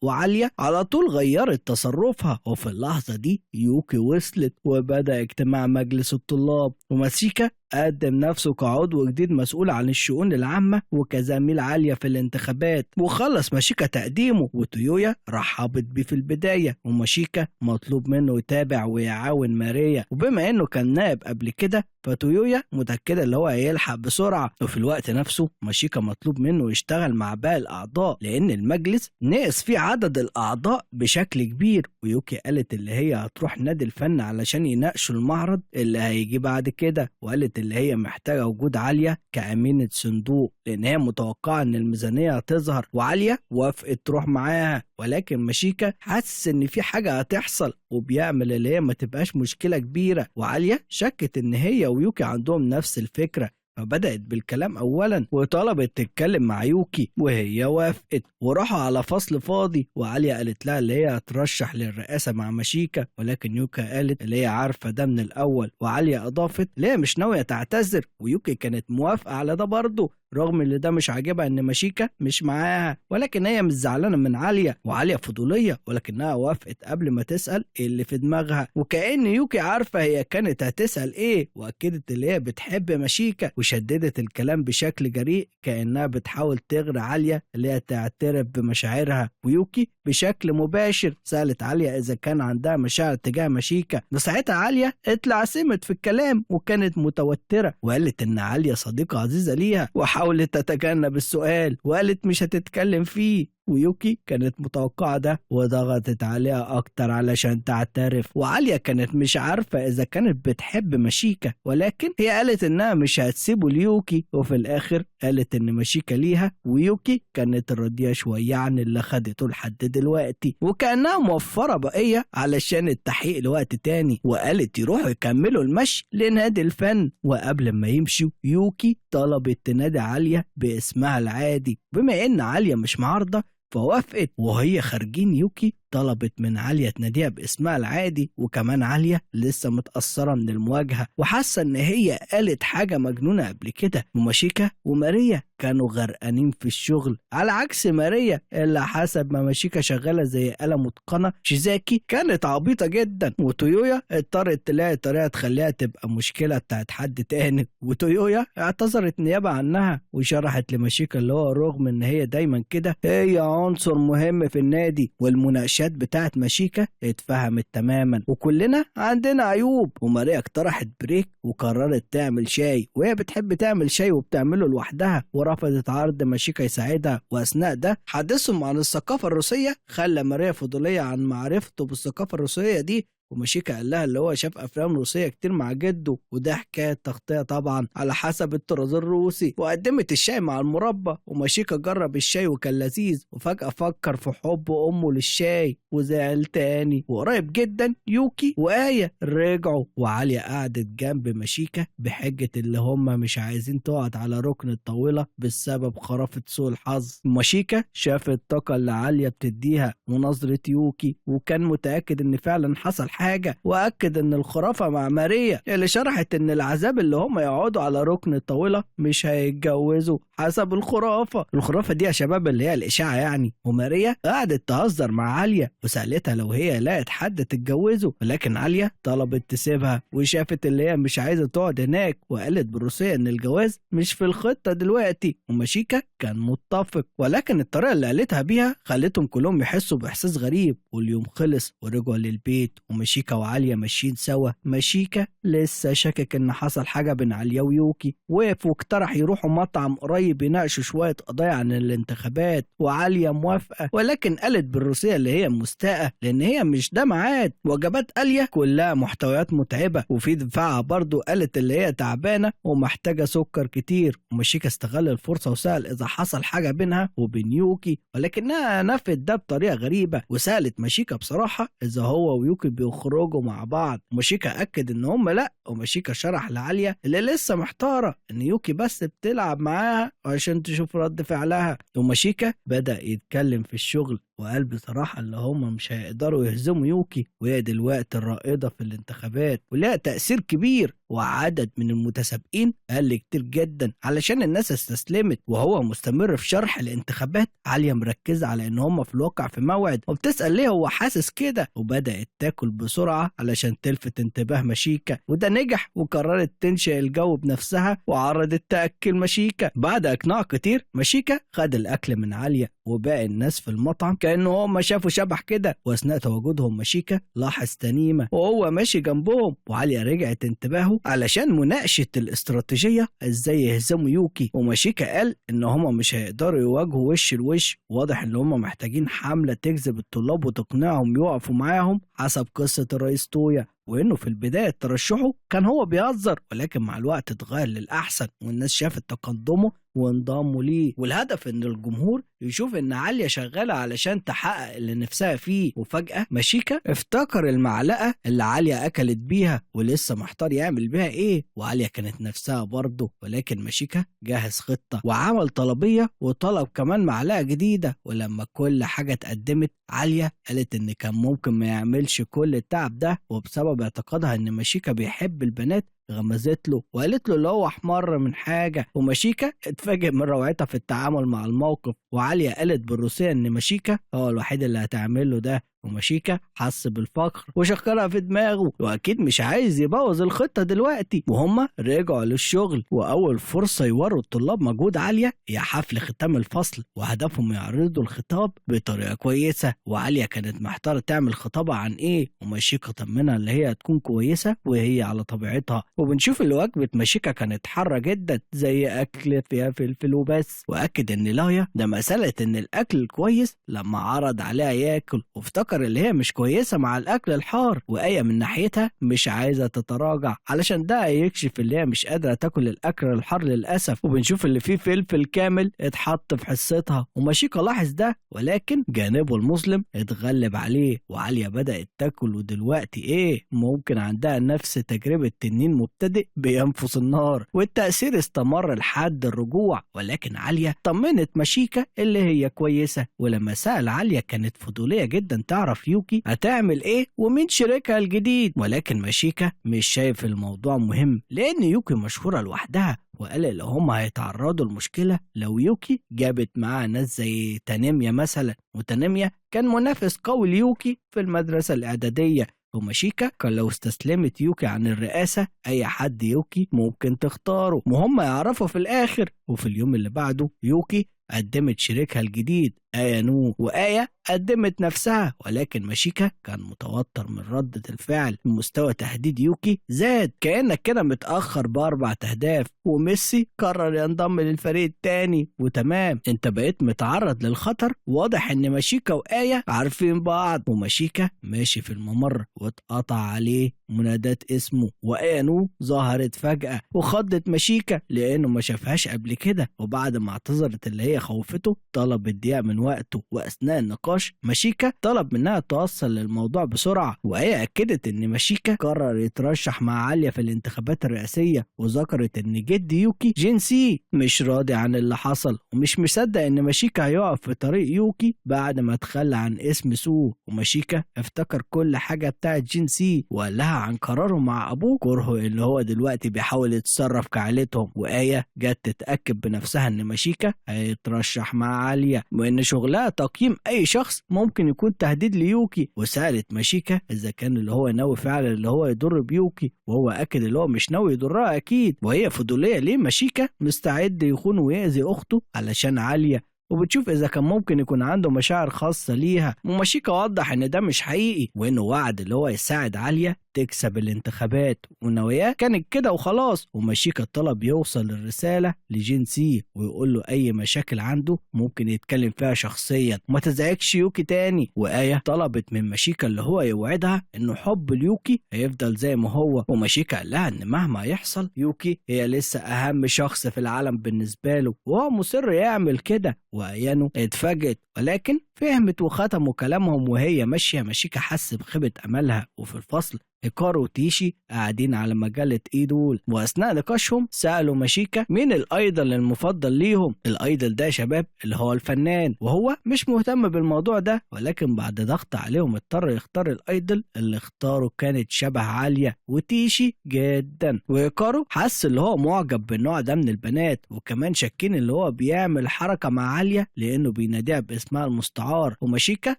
وعالية على طول غيرت تصرفها. وفي اللحظة دي يوكي وصلت وبدأ اجتماع مجلس الطلاب، وماسيكا قدم نفسه كعضو جديد مسؤول عن الشؤون العامة وكزميل عالية في الانتخابات. وخلص ماشيكا تقديمه، وتويويا رحبت بيه في البداية، وماشيكا مطلوب منه يتابع ويعاون ماريا، وبما انه كان نائب قبل كده فتويويا متأكدة اللي هو هيلحق بسرعة. وفي الوقت نفسه ماشيكا مطلوب منه يشتغل مع باقي الأعضاء لأن المجلس نقص فيه عدد الأعضاء بشكل كبير. ويوكي قالت اللي هي هتروح نادي الفن علشان يناقشوا المعرض اللي هيجي بعد كده، وقالت اللي هي محتاجة وجود عالية كأمينة صندوق لأن هي متوقعة إن الميزانية هتظهر، وعالية وافقت تروح معاها. ولكن ماشيكا حاسس إن في حاجة هتحصل وبيعمل اللي هي ما تبقاش مشكلة كبيرة، وعالية شكت إن هي ويوكي عندهم نفس الفكرة، فبدأت بالكلام أولا وطلبت تتكلم مع يوكي وهي وافقت، وراحوا على فصل فاضي. وعالية قالت لها اللي هي هترشح للرئاسة مع ماشيكا، ولكن يوكي قالت اللي هي عارفة ده من الأول، وعالية أضافت اللي هي مش ناوية تعتذر، ويوكي كانت موافقة على ده برضه رغم اللي ده مش عاجبها ان ماشيكا مش معاها، ولكن هي مش زعلانة من عالية، وعاليه فضوليه ولكنها وافقت قبل ما تسال اللي في دماغها، وكأن يوكي عارفه هي كانت هتسال ايه، واكدت اللي هي بتحب ماشيكا، وشددت الكلام بشكل جريء كأنها بتحاول تغري عالية اللي هي تعترف بمشاعرها. ويوكي بشكل مباشر سالت عالية اذا كان عندها مشاعر تجاه ماشيكا، وساعتها عالية اتلعثمت في الكلام وكانت متوترة، وقالت ان عالية صديقه عزيزه ليها، وحاولت تتجنب السؤال وقالت مش هتتكلم فيه. ويوكي كانت متوقعة ده وضغطت عليها أكتر علشان تعترف، وعالية كانت مش عارفة إذا كانت بتحب ماشيكا، ولكن هي قالت إنها مش هتسيبه ليوكي، وفي الآخر قالت إن ماشيكا ليها، ويوكي كانت راضية شوية عن اللي خدته لحد دلوقتي، وكأنها موفرة بقية علشان التحقيق لوقت تاني، وقالت يروحوا يكملوا المشي لنادي الفن. وقبل ما يمشوا يوكي طلبت تنادي عالية باسمها العادي، بما إن عالية مش معارضة فوافقت. وهي خارجين يوكي طلبت من عالية تناديها باسمها العادي، وكمان عالية لسه متأثرة من المواجهة وحاسة ان هي قالت حاجة مجنونة قبل كده. وماشيكا وماريا كانوا غرقانين في الشغل، على عكس ماريا اللي حسب ما ماشيكا شغالة زي آلة متقنة، شيزاكي كانت عبيطة جدا، وتويويا اضطرت تلاقي طريقة تخليها تبقى مشكلة بتاعت حد تاني. وتويويا اعتذرت نيابة عنها وشرحت لماشيكا اللي هو رغم ان هي دايما كده هي عنصر مهم في النادي، والمناقشات بتاعت ماشيكا اتفهمت تماما، وكلنا عندنا عيوب. وماريا اقترحت break وقررت تعمل شاي، وهي بتحب تعمل شاي وبتعمله لوحدها، ورفضت عرض ماشيكا يساعدها. واثناء ده حديثهم عن الثقافة الروسية خلى ماريا فضولية عن معرفته بالثقافة الروسية دي، وماشيكا قال لها اللي هو شاف افلام روسية كتير مع جده، وده حكاية تغطيه طبعا على حسب الطراز الروسي. وقدمت الشاي مع المربى، وماشيكا جرب الشاي وكان لذيذ، وفجاة فكر في حب امه للشاي وزعل تاني. وقريب جدا يوكي وآية رجعوا، وعاليه قعدت جنب ماشيكا بحجة اللي هم مش عايزين تقعد على ركن الطاولة بسبب خرافه سوء الحظ. ماشيكا شاف الطاقة اللي عالية بتديها ونظره يوكي، وكان متاكد ان فعلا حصل حاجة، وأكد إن الخرافة مع ماريا اللي شرحت إن العذاب اللي هم يقعدوا على ركن الطاولة مش هيتجوزوا حسب الخرافة. الخرافة دي يا شباب اللي هي الإشاعة يعني. وماريا قعدت تهزر مع عالية وسألتها لو هي لقت حد تتجوزه، ولكن عالية طلبت تسيبها وشافت اللي هي مش عايزة تقعد هناك، وقالت بالروسية إن الجواز مش في الخطة دلوقتي، وماشيكا كان متفق، ولكن الطريقة اللي قالتها بيها خلتهم كلهم يحسوا بإحساس غريب. واليوم خلص ورجعوا للبيت، وماشيكا ماشيكا وعالية ماشيين سوا. ماشيكا لسه شاكك ان حصل حاجة بين عالية ويوكي، وقف واقترح يروحوا مطعم قريب يناقشوا شوية قضايا عن الانتخابات، وعالية موافقة، ولكن قالت بالروسية اللي هي مستاءة لان هي مش ده ميعاد. وجبات آلية كلها محتويات متعبة، وفي دفاعها برضو قالت اللي هي تعبانة ومحتاجة سكر كتير. وماشيكا استغل الفرصة وسأل إذا حصل حاجة بينها وبين يوكي، ولكنها نفت ده بطريقة غريبة. وسألت ماشيكا بصراحة إذا هو ويوكي بيخرجوا مع بعض، وماشيكا أكد إن هم لأ. وماشيكا شرح لعالية اللي لسه محتارة إن يوكي بس بتلعب معاها عشان تشوف رد فعلها. وماشيكا بدأ يتكلم في الشغل وقال بصراحة اللي هم مش هيقدروا يهزموا يوكي، وهي دلوقتي الرائدة في الانتخابات ولها تأثير كبير، وعدد من المتسابقين قل كتير جدا علشان الناس استسلمت. وهو مستمر في شرح الانتخابات، عالية مركزة على ان هم في الواقع في موعد، وبتسأل ليه هو حاسس كده، وبدأت تاكل بسرعة علشان تلفت انتباه ماشيكا، وده نجح، وقررت تنشئ الجو بنفسها وعرضت تأكل ماشيكا. بعد اقناع كتير ماشيكا خد الاكل من عالية وباقي الناس في المطعم كأنه هم شافوا شبح كده. واثناء تواجدهم ماشيكا لاحظ تنيمة وهو ماشي جنبهم، وعالية رجعت انتباهه علشان مناقشة الاستراتيجية ازاي يهزموا يوكي. وماشيكا قال ان هما مش هيقدروا يواجهوا وش لوش، واضح ان هما محتاجين حملة تجذب الطلاب وتقنعهم يقفوا معاهم حسب قصة الرئيس تويا، وانه في البداية ترشحه كان هو بيهزر، ولكن مع الوقت اتغير للأحسن والناس شافت تقدمه وانضموا ليه. والهدف ان الجمهور يشوف ان عالية شغالة علشان تحقق اللي نفسها فيه. وفجأة ماشيكا افتكر المعلقة اللي عالية اكلت بيها ولسه محتار يعمل بيها ايه، وعالية كانت نفسها برضه، ولكن ماشيكا جهز خطة وعمل طلبية وطلب كمان معلقة جديدة. ولما كل حاجة اتقدمت عالية قالت ان كان ممكن ما يعملش كل التعب ده، وبسبب اعتقادها ان ماشيكا بيحب البنات غمزت له وقالت له اللي هو احمر من حاجة. وماشيكا اتفاجئ من روعتها في التعامل مع الموقف، وعالية قالت بالروسية ان ماشيكا هو الوحيد اللي هتعمل له ده، وماشيكا حس بالفخر وشكرها في دماغه، واكيد مش عايز يبوظ الخطة دلوقتي. وهما رجعوا للشغل، واول فرصة يوروا الطلاب مجهود عالية هي حفل ختام الفصل، وهدفهم يعرضوا الخطاب بطريقة كويسة. وعالية كانت محتارة تعمل خطابها عن ايه، وماشيكا طمنها اللي هي هتكون كويسة وهي على طبيعتها. وبنشوف اللي وجبة ماشيكا كانت حارة جدا زي اكل فيها فلفل وبس، واكد ان لايا ده مسألة ان الاكل الكويس لما عرض عليها ياكل، وافتكر اللي هي مش كويسة مع الأكل الحار. وآية من ناحيتها مش عايزة تتراجع علشان ده يكشف اللي هي مش قادرة تاكل الأكل الحار للأسف. وبنشوف اللي فيه فلفل كامل اتحط في حصتها، وماشيكا لاحظ ده، ولكن جانبه المظلم اتغلب عليه، وعالية بدأت تاكل. ودلوقتي ايه ممكن عندها نفس تجربة تنين مبتدئ بينفس النار، والتأثير استمر لحد الرجوع. ولكن عالية طمنت ماشيكا اللي هي كويسة، ولما سأل عالية كانت فضولية جدا تعرف يوكي هتعمل ايه ومين شريكها الجديد، ولكن ماشيكا مش شايف الموضوع مهم لان يوكي مشهورة لوحدها، وقال اللي هم هيتعرضوا لمشكلة لو يوكي جابت معاها ناس زي تانيميا مثلا، وتانيميا كان منافس قوي ليوكي في المدرسة الإعدادية. وماشيكا كان لو استسلمت يوكي عن الرئاسة أي حد يوكي ممكن تختاره وهم يعرفوا في الآخر. وفي اليوم اللي بعده يوكي قدمت شريكها الجديد آية نو، وآية قدمت نفسها، ولكن ماشيكا كان متوتر من ردة الفعل. مستوى تهديد يوكي زاد كأنك كده متأخر ب4 أهداف، وميسي قرر ينضم للفريق التاني، وتمام انت بقيت متعرض للخطر. واضح ان ماشيكا وآية عارفين بعض، وماشيكا ماشي في الممر واتقطع عليه منادات اسمه، وآية نو ظهرت فجأة وخضت ماشيكا لأنه ما شافهاش قبل كده، وبعد ما اعتذرت اللي هي خوفته طلب الدقيقة من وقته. وأثناء النقاش ماشيكا طلب منها توصل للموضوع بسرعة، وهي أكدت إن ماشيكا قرر يترشح مع عالية في الانتخابات الرئاسية، وذكرت إن جد يوكي جنسي مش راضي عن اللي حصل ومش مصدق إن ماشيكا هيقف في طريق يوكي بعد ما تخلى عن اسم سو. وماشيكا افتكر كل حاجة بتاعت جنسي وقال لها عن قراره مع أبوه كرهه اللي هو دلوقتي بيحاول يتصرف كعيلتهم. وآية جت تتأكد بنفسها إن ماشيكا هيترشح مع عالية وإن شغلها تقييم أي شخص ممكن يكون تهديد ليوكي. وسألت ماشيكا إذا كان اللي هو ناوي فعلا اللي هو يضر بيوكي، وهو أكد اللي هو مش ناوي يضرها أكيد. وهي فضولية ليه ماشيكا مستعد يخون ويأذي أخته علشان عالية. وبتشوف إذا كان ممكن يكون عنده مشاعر خاصة ليها. وماشيكا وضح إن ده مش حقيقي، وإنه وعد اللي هو يساعد عالية تكسب الانتخابات، ونواياه كانت كده وخلاص. وماشيكا طلب يوصل الرسالة لجينسي ويقول له أي مشاكل عنده ممكن يتكلم فيها شخصيا وما تزعجش يوكي تاني. وآية طلبت من ماشيكا اللي هو يوعدها إنه حب ليوكي هيفضل زي ما هو، وماشيكا قال لها إن مهما يحصل يوكي هي لسه أهم شخص في العالم بالنسبة له، وهو مصر يعمل كده. وأيانو اتفاجئت ولكن فهمت وختموا كلامهم. وهي ماشية ماشيكا حس بخيبة أملها. وفي الفصل هيكارو وتيشي قاعدين على مجلة idol، وأثناء نقاشهم سألوا ماشيكا مين ال idol المفضل ليهم. ال idol ده يا شباب اللي هو الفنان، وهو مش مهتم بالموضوع ده، ولكن بعد ضغط عليهم اضطر يختار ال idol اللي اختاره كانت شبه عالية وتيشي جدا. وهيكارو حس اللي هو معجب بالنوع ده من البنات، وكمان شاكين اللي هو بيعمل حركة مع عالية لأنه بيناديها باسمها المستعار. وماشيكا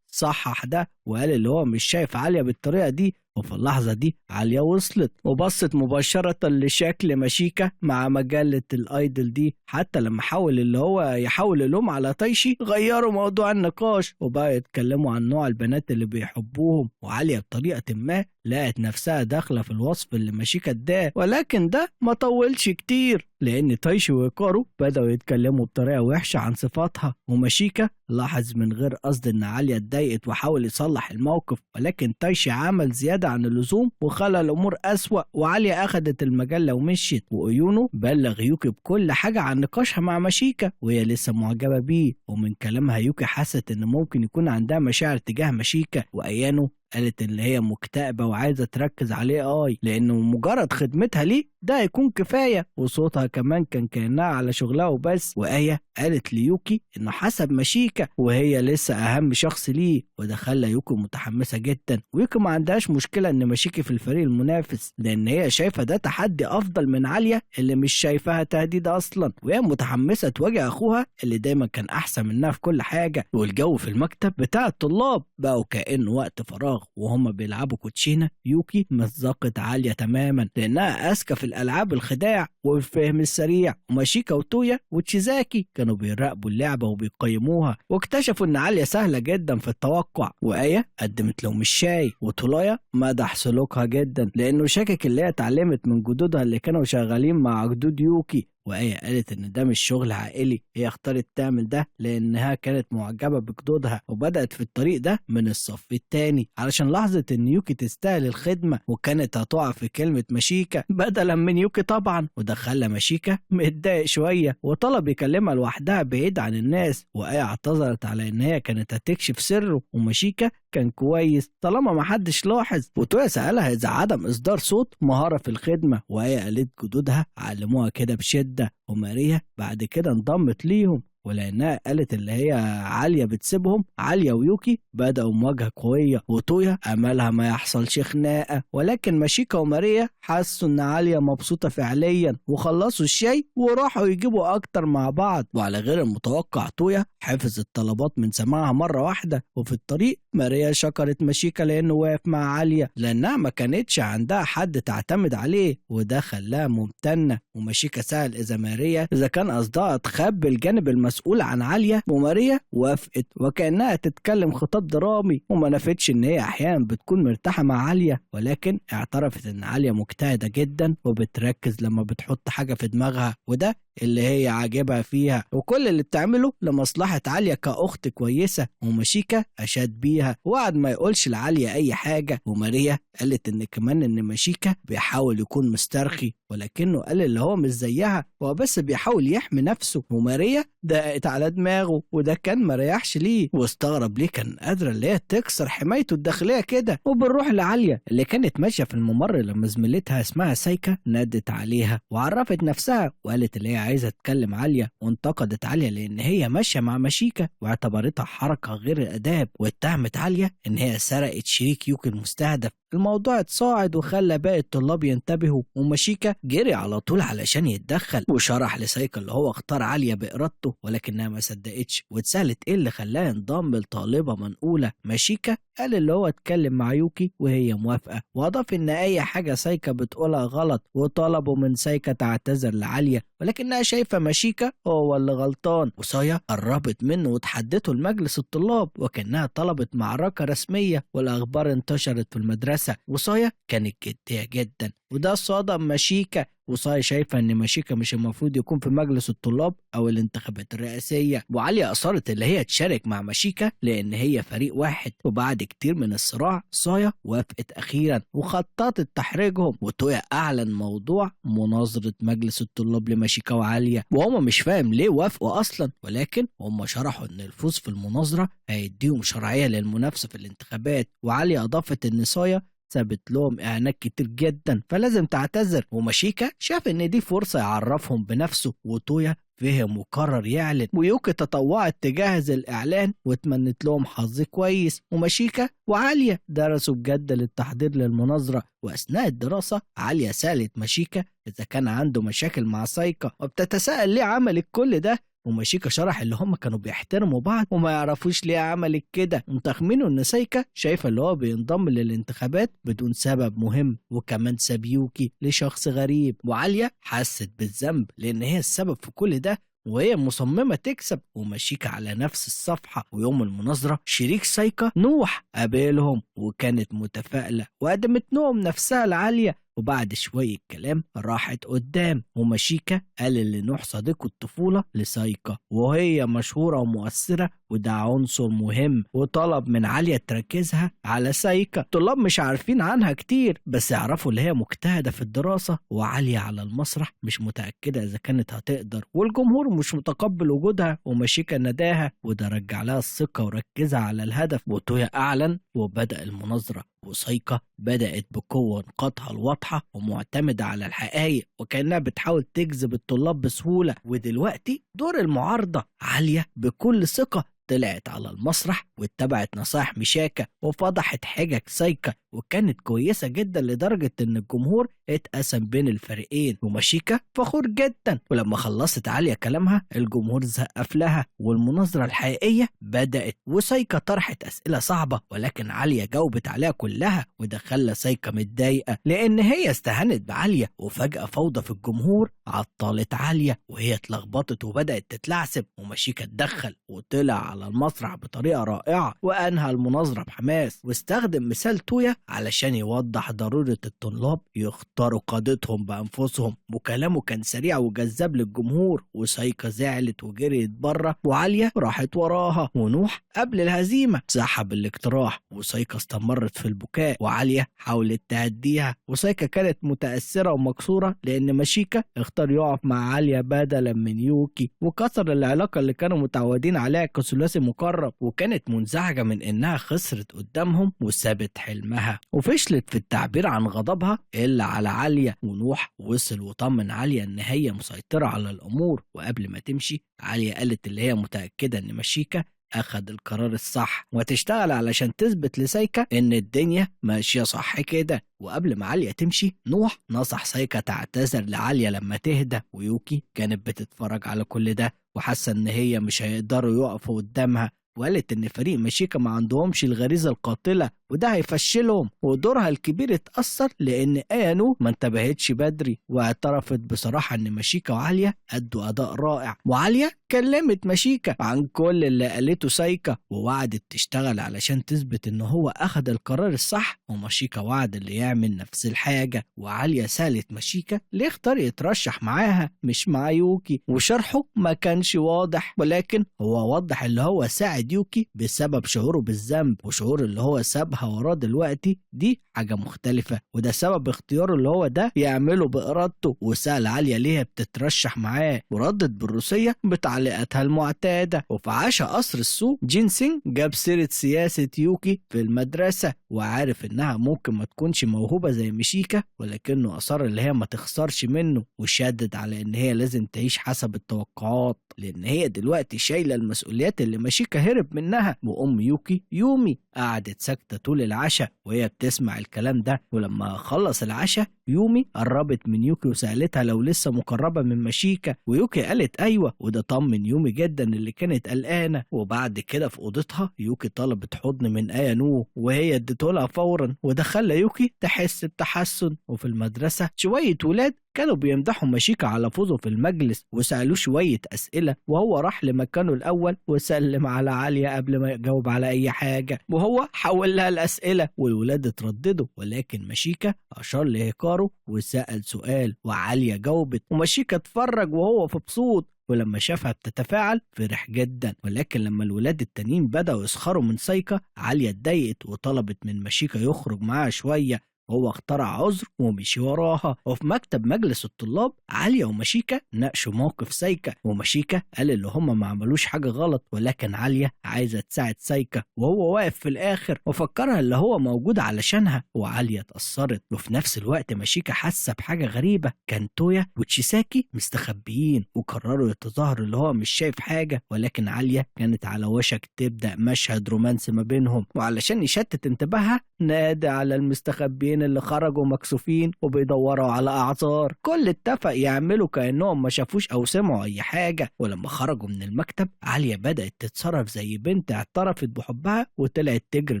صحح ده وقال اللي هو مش شايف عالية بالطريقة دي. وفي اللحظة دي عالية وصلت وبصت مباشرة لشكل ماشيكا مع مجلة ال idol دي. حتى لما حاول اللي هو يحاول اللوم على تايشي غيروا موضوع النقاش وبقى يتكلموا عن نوع البنات اللي بيحبوهم. وعالية بطريقة ما لقت نفسها داخلة في الوصف اللي ماشيكا اداه، ولكن ده ما طولش كتير لأن تايشي وهيكارو بدأوا يتكلموا بطريقة وحشة عن صفاتها. وماشيكا لاحظ من غير قصد إن عالية اتضايقت وحاول يصلح الموقف، ولكن تايشي عمل زيادة عن اللزوم وخلى الأمور أسوأ، وعالية أخدت المجلة ومشيت. وأيونو بلغ يوكي بكل حاجة عن نقاشها مع ماشيكا وهي لسه معجبة بيه، ومن كلامها يوكي حست إن ممكن يكون عندها مشاعر تجاه ماشيكا. وأيانو قالت ان هي مكتئبة وعايزة تركز عليه لانه مجرد خدمتها ليه ده هيكون كفاية، وصوتها كمان كان كأنها على شغلها وبس. وآية قالت ليوكي انه حسب ماشيكا وهي لسه اهم شخص ليه، وده خلى يوكي متحمسة جدا. ويوكي ما عندهاش مشكلة ان ماشيكي في الفريق المنافس لان هي شايفة ده تحدي افضل من عالية اللي مش شايفاها تهديد اصلا، وهي متحمسة تواجه اخوها اللي دايما كان احسن منها في كل حاجة. والجو في المكتب بتاع الطلاب بقوا كأنه وقت فراغ وهم بيلعبوا كوتشينة. يوكي مزقت عالية تماما لأنها أذكى في الألعاب الخداع والفهم السريع. وماشيكا وتويا وتشيزاكي كانوا بيراقبوا اللعبة وبيقيموها، واكتشفوا إن عالية سهلة جدا في التوقع. وآية قدمت لهم الشاي، وطولايا مدح سلوكها جدا لأنه شاكك اللي هي اتعلمت من جدودها اللي كانوا شغالين مع جدود يوكي. وآية قالت إن ده مش شغل عائلي، هي اختارت تعمل ده لأنها كانت معجبة بجدودها، وبدأت في الطريق ده من الصف التاني علشان لاحظت إن يوكي تستاهل الخدمة، وكانت هتقع في كلمة ماشيكا بدلا من يوكي طبعا. وده خلى ماشيكا متضايق شوية وطلب يكلمها لوحدها بعيد عن الناس. وآية اعتذرت على إن هي كانت هتكشف سره، وماشيكا كان كويس طالما ما حدش لاحظ. وتويا سألها إذا عدم إصدار صوت مهارة في الخدمة، وآية قالت جدودها علموها كده بشدة. وماريا بعد كده انضمت ليهم، ولأنها قالت اللي هي عالية بتسيبهم، عالية ويوكي بدأوا مواجهة قوية. وتويا أملها ما يحصلش خناقة، ولكن ماشيكا وماريا حسوا إن عالية مبسوطة فعليا وخلصوا الشاي وراحوا يجيبوا أكتر مع بعض. وعلى غير المتوقع تويا حفظ الطلبات من سماعها مرة واحدة. وفي الطريق ماريا شكرت ماشيكا لأنه واقف مع عالية لأنها ما كانتش عندها حد تعتمد عليه، وده خلاها ممتنة. وماشيكا سأل إذا ماريا إذا كان قصدها تخبي الجانب المسؤول عن عالية، وماريا وافقت وكأنها تتكلم خطاب درامي، وما نفتش إن هي أحيانا بتكون مرتاحة مع عالية، ولكن اعترفت إن عالية مجتهدة جدا وبتركز لما بتحط حاجة في دماغها، وده اللي هي عاجبها فيها، وكل اللي بتعمله لمصلحة عالية كأخت كويسة. وماشيكا أشاد بيها وقعد ما يقولش لعالية أي حاجة. وماريا قالت إن كمان إن ماشيكا بيحاول يكون مسترخي، ولكنه قال اللي هو مش زيها، هو بس بيحاول يحمي نفسه. وماريا دقت على دماغه وده كان مريحش ليه، واستغرب ليه كان قادرة اللي هي تكسر حمايته الداخلية كده. وبنروح لعالية اللي كانت ماشية في الممر لما زميلتها اسمها سايكا نادت عليها وعرفت نفسها وقالت اللي هي عايزة تكلم عالية، وانتقدت عالية لأن هي ماشية مع ماشيكا واعتبرتها حركة غير الآداب، واتهمت عالية إن هي سرقت شريك يوكي المستهدف. الموضوع اتصاعد وخلى باقي الطلاب ينتبهوا، وماشيكا جري على طول علشان يتدخل وشرح لسايكا اللي هو اختار عالية بإرادته، ولكنها ما صدقتش واتسألت ايه اللي خلاه ينضم لطالبة منقولة. ماشيكا قال اللي هو اتكلم مع يوكي وهي موافقة، وأضاف إن أي حاجة سايكا بتقولها غلط، وطلبوا من سايكا تعتذر لعالية، ولكنها شايفة ماشيكا هو اللي غلطان. وسايا قربت منه وتحدته لمجلس الطلاب وكأنها طلبت معركة رسمية، والأخبار انتشرت في المدرسة. وسايا كانت جدية جدا وده صدم ماشيكا، وسايا شايفة إن ماشيكا مش المفروض يكون في مجلس الطلاب أو الانتخابات الرئاسية. وعالية أصرت اللي هي تشارك مع ماشيكا لأن هي فريق واحد، وبعد كتير من الصراع سايا وافقت أخيرا وخططت تحرجهم. وتويا أعلن موضوع مناظرة مجلس الطلاب لماشيكا وعالية، وهما مش فاهم ليه وافقوا أصلا، ولكن هما شرحوا إن الفوز في المناظرة هيديهم شرعية للمنافسة في الانتخابات. وعالية أضافت إن سايا سابت لهم إعلانات كتير جدا فلازم تعتذر، وماشيكا شاف إن دي فرصة يعرفهم بنفسه، وتويا فهم وقرر يعلن، ويوكي تطوعت تجهز الإعلان واتمنت لهم حظ كويس. وماشيكا وعالية درسوا بجد للتحضير للمناظرة، وأثناء الدراسة عالية سألت ماشيكا إذا كان عنده مشاكل مع سايكا، وبتتساءل ليه عملت كل ده، وماشيكا شرح اللي هم كانوا بيحترموا بعض وما يعرفوش ليه عملت كده، وتخمينه ان سايكا شايفه اللي هو بينضم للانتخابات بدون سبب مهم، وكمان ساب يوكي لشخص غريب. وعالية حست بالذنب لان هي السبب في كل ده وهي مصممة تكسب، وماشيكا على نفس الصفحة. ويوم المناظرة شريك سايكا نوح قابلهم وكانت متفائلة وقدمت لهم نفسها العالية، وبعد شوية كلام راحت قدام. وماشيكا قال اللي نوح صديقه الطفولة لسايكا وهي مشهورة ومؤثرة وده عنصر مهم، وطلب من عالية تركزها على سايكا. الطلاب مش عارفين عنها كتير بس يعرفوا اللي هي مجتهدة في الدراسة، وعالية على المسرح مش متأكدة إذا كانت هتقدر، والجمهور مش متقبل وجودها، وماشيكا ناداها وده رجع لها الثقة وركزها على الهدف. وتويا أعلن وبدأ المناظرة، وسايكا بدأت بقوة نقاطها الواضحة ومعتمدة على الحقائق وكأنها بتحاول تجذب الطلاب بسهولة. ودلوقتي دور المعارضة، عالية بكل ثقة طلعت على المسرح واتبعت نصائح مشاكا وفضحت حجج سايكا، وكانت كويسة جدا لدرجة ان الجمهور اتقسم بين الفريقين، وماشيكا فخور جدا. ولما خلصت عالية كلامها الجمهور زقف لها، والمناظرة الحقيقية بدأت. وسايكا طرحت أسئلة صعبة ولكن عالية جاوبت عليها كلها، وده خلى سايكا متضايقة لأن هي استهانت بعالية. وفجأة فوضى في الجمهور عطلت عالية وهي اتلخبطت وبدأت تتلعثم، وماشيكا اتدخل وطلع على المسرح بطريقة رائعة وأنهى المناظرة بحماس، واستخدم مثال تويا علشان يوضح ضرورة الطلاب يختاروا قادتهم بأنفسهم. وكلامه كان سريع وجذاب للجمهور، وسايكا زعلت وجريت بره وعالية راحت وراها، ونوح قبل الهزيمة سحب الاقتراح، وسايكا استمرت في البكاء وعالية حاولت تهديها. وسايكا كانت متأثرة ومكسورة لأن ماشيكا اختار يقف مع عالية بدلا من يوكي، وكسر العلاقة اللي كانوا متعودين عليها كثلاثي مقرب، وكانت منزعجة من إنها خسرت قدامهم وسابت حلمها، وفشلت في التعبير عن غضبها إلا على عالية. ونوح وصل وطمن عالية إن هي مسيطرة على الأمور، وقبل ما تمشي عالية قالت اللي هي متأكدة إن ماشيكا أخد القرار الصح وتشتغل علشان تثبت لسايكا إن الدنيا ماشية صح كده. وقبل ما عالية تمشي نوح نصح سايكا تعتذر لعالية لما تهدى، ويوكي كانت بتتفرج على كل ده وحاسة إن هي مش هيقدروا يقفوا قدامها، وقالت إن فريق ماشيكا ما عندهمش الغريزة القاتلة وده هيفشلهم، ودورها الكبير اتأثر لأن آيانو ما انتبهتش بدري، واعترفت بصراحة إن ماشيكا وعالية أدوا أداء رائع. وعالية كلمت ماشيكا عن كل اللي قالته سايكا ووعدت تشتغل علشان تثبت إن هو أخد القرار الصح، وماشيكا وعد اللي يعمل نفس الحاجة. وعالية سألت ماشيكا ليه اختار يترشح معاها مش مع يوكي، وشرحه ما كانش واضح، ولكن هو وضح اللي هو ساعد يوكي بسبب شعوره بالذنب، وشعور اللي هو سابها وراه دلوقتي دي حاجة مختلفة، وده سبب اختياره اللي هو ده يعمله بإرادته. وسأل عالية ليه بتترشح معاه، وردت بالروسية بتعليقاتها المعتادة. وفي عشاء قصر السوق جينسينج جاب سيرة سياسة يوكي في المدرسة، وعارف إنها ممكن ما تكونش موهوبة زي مشيكا، ولكنه أصر اللي هي ما تخسرش منه، وشدد على إن هي لازم تعيش حسب التوقعات لأن هي دلوقتي شايلة المسؤوليات اللي مشيكا هرب منها. وأم يوكي يومي قعدت ساكتة طول العشاء وهي بتسمع الكلام ده. ولما خلص العشاء يومي قربت من يوكي وسألتها لو لسه مقربة من مشيكا، ويوكي قالت أيوة، وده طمن يومي جدا اللي كانت قلقانة. وبعد كده في أوضتها يوكي طلبت حضن من آيانو وهي اديتهولها فورا، وده خلى يوكي تحس بتحسن. وفي المدرسة شوية ولاد كانوا بيمدحوا مشيكا على فوزه في المجلس وسألوه شوية أسئلة، وهو راح لمكانه الأول وسلم على عالية قبل ما يجاوب على أي حاجة، وهو حول لها الأسئلة والولاد اترددوا، ولكن مشيكا أشار لهيكارو وسأل سؤال وعالية جاوبت، ومشيكا اتفرج وهو مبسوط، ولما شافها بتتفاعل فرح جدا. ولكن لما الولاد التانيين بدأوا يسخروا من سايكا، عالية اتضايقت وطلبت من مشيكا يخرج معاها شوية، وهو اخترع عذر ومشي وراها. وفي مكتب مجلس الطلاب عالية ومشيكا ناقشوا موقف سايكا، ومشيكا قال اللي هم ما عملوش حاجة غلط، ولكن عالية عايزة تساعد سايكا وهو واقف في الآخر وفكرها اللي هو موجود علشانها، وعالية اتأثرت. وفي نفس الوقت مشيكا حاسة بحاجة غريبة، كان تويا وتشيساكي مستخبيين وقرروا يتظاهروا اللي هو مش شايف حاجة، ولكن عالية كانت على وشك تبدأ مشهد رومانسي ما بينهم، وعلشان يشتت انتباهها نادى على المستخبيين اللي خرجوا مكسوفين وبيدوروا على اعذار. كل اتفق يعملوا كانهم ما شافوش او سمعوا اي حاجه. ولما خرجوا من المكتب عالية بدات تتصرف زي بنت اعترفت بحبها وطلعت تجري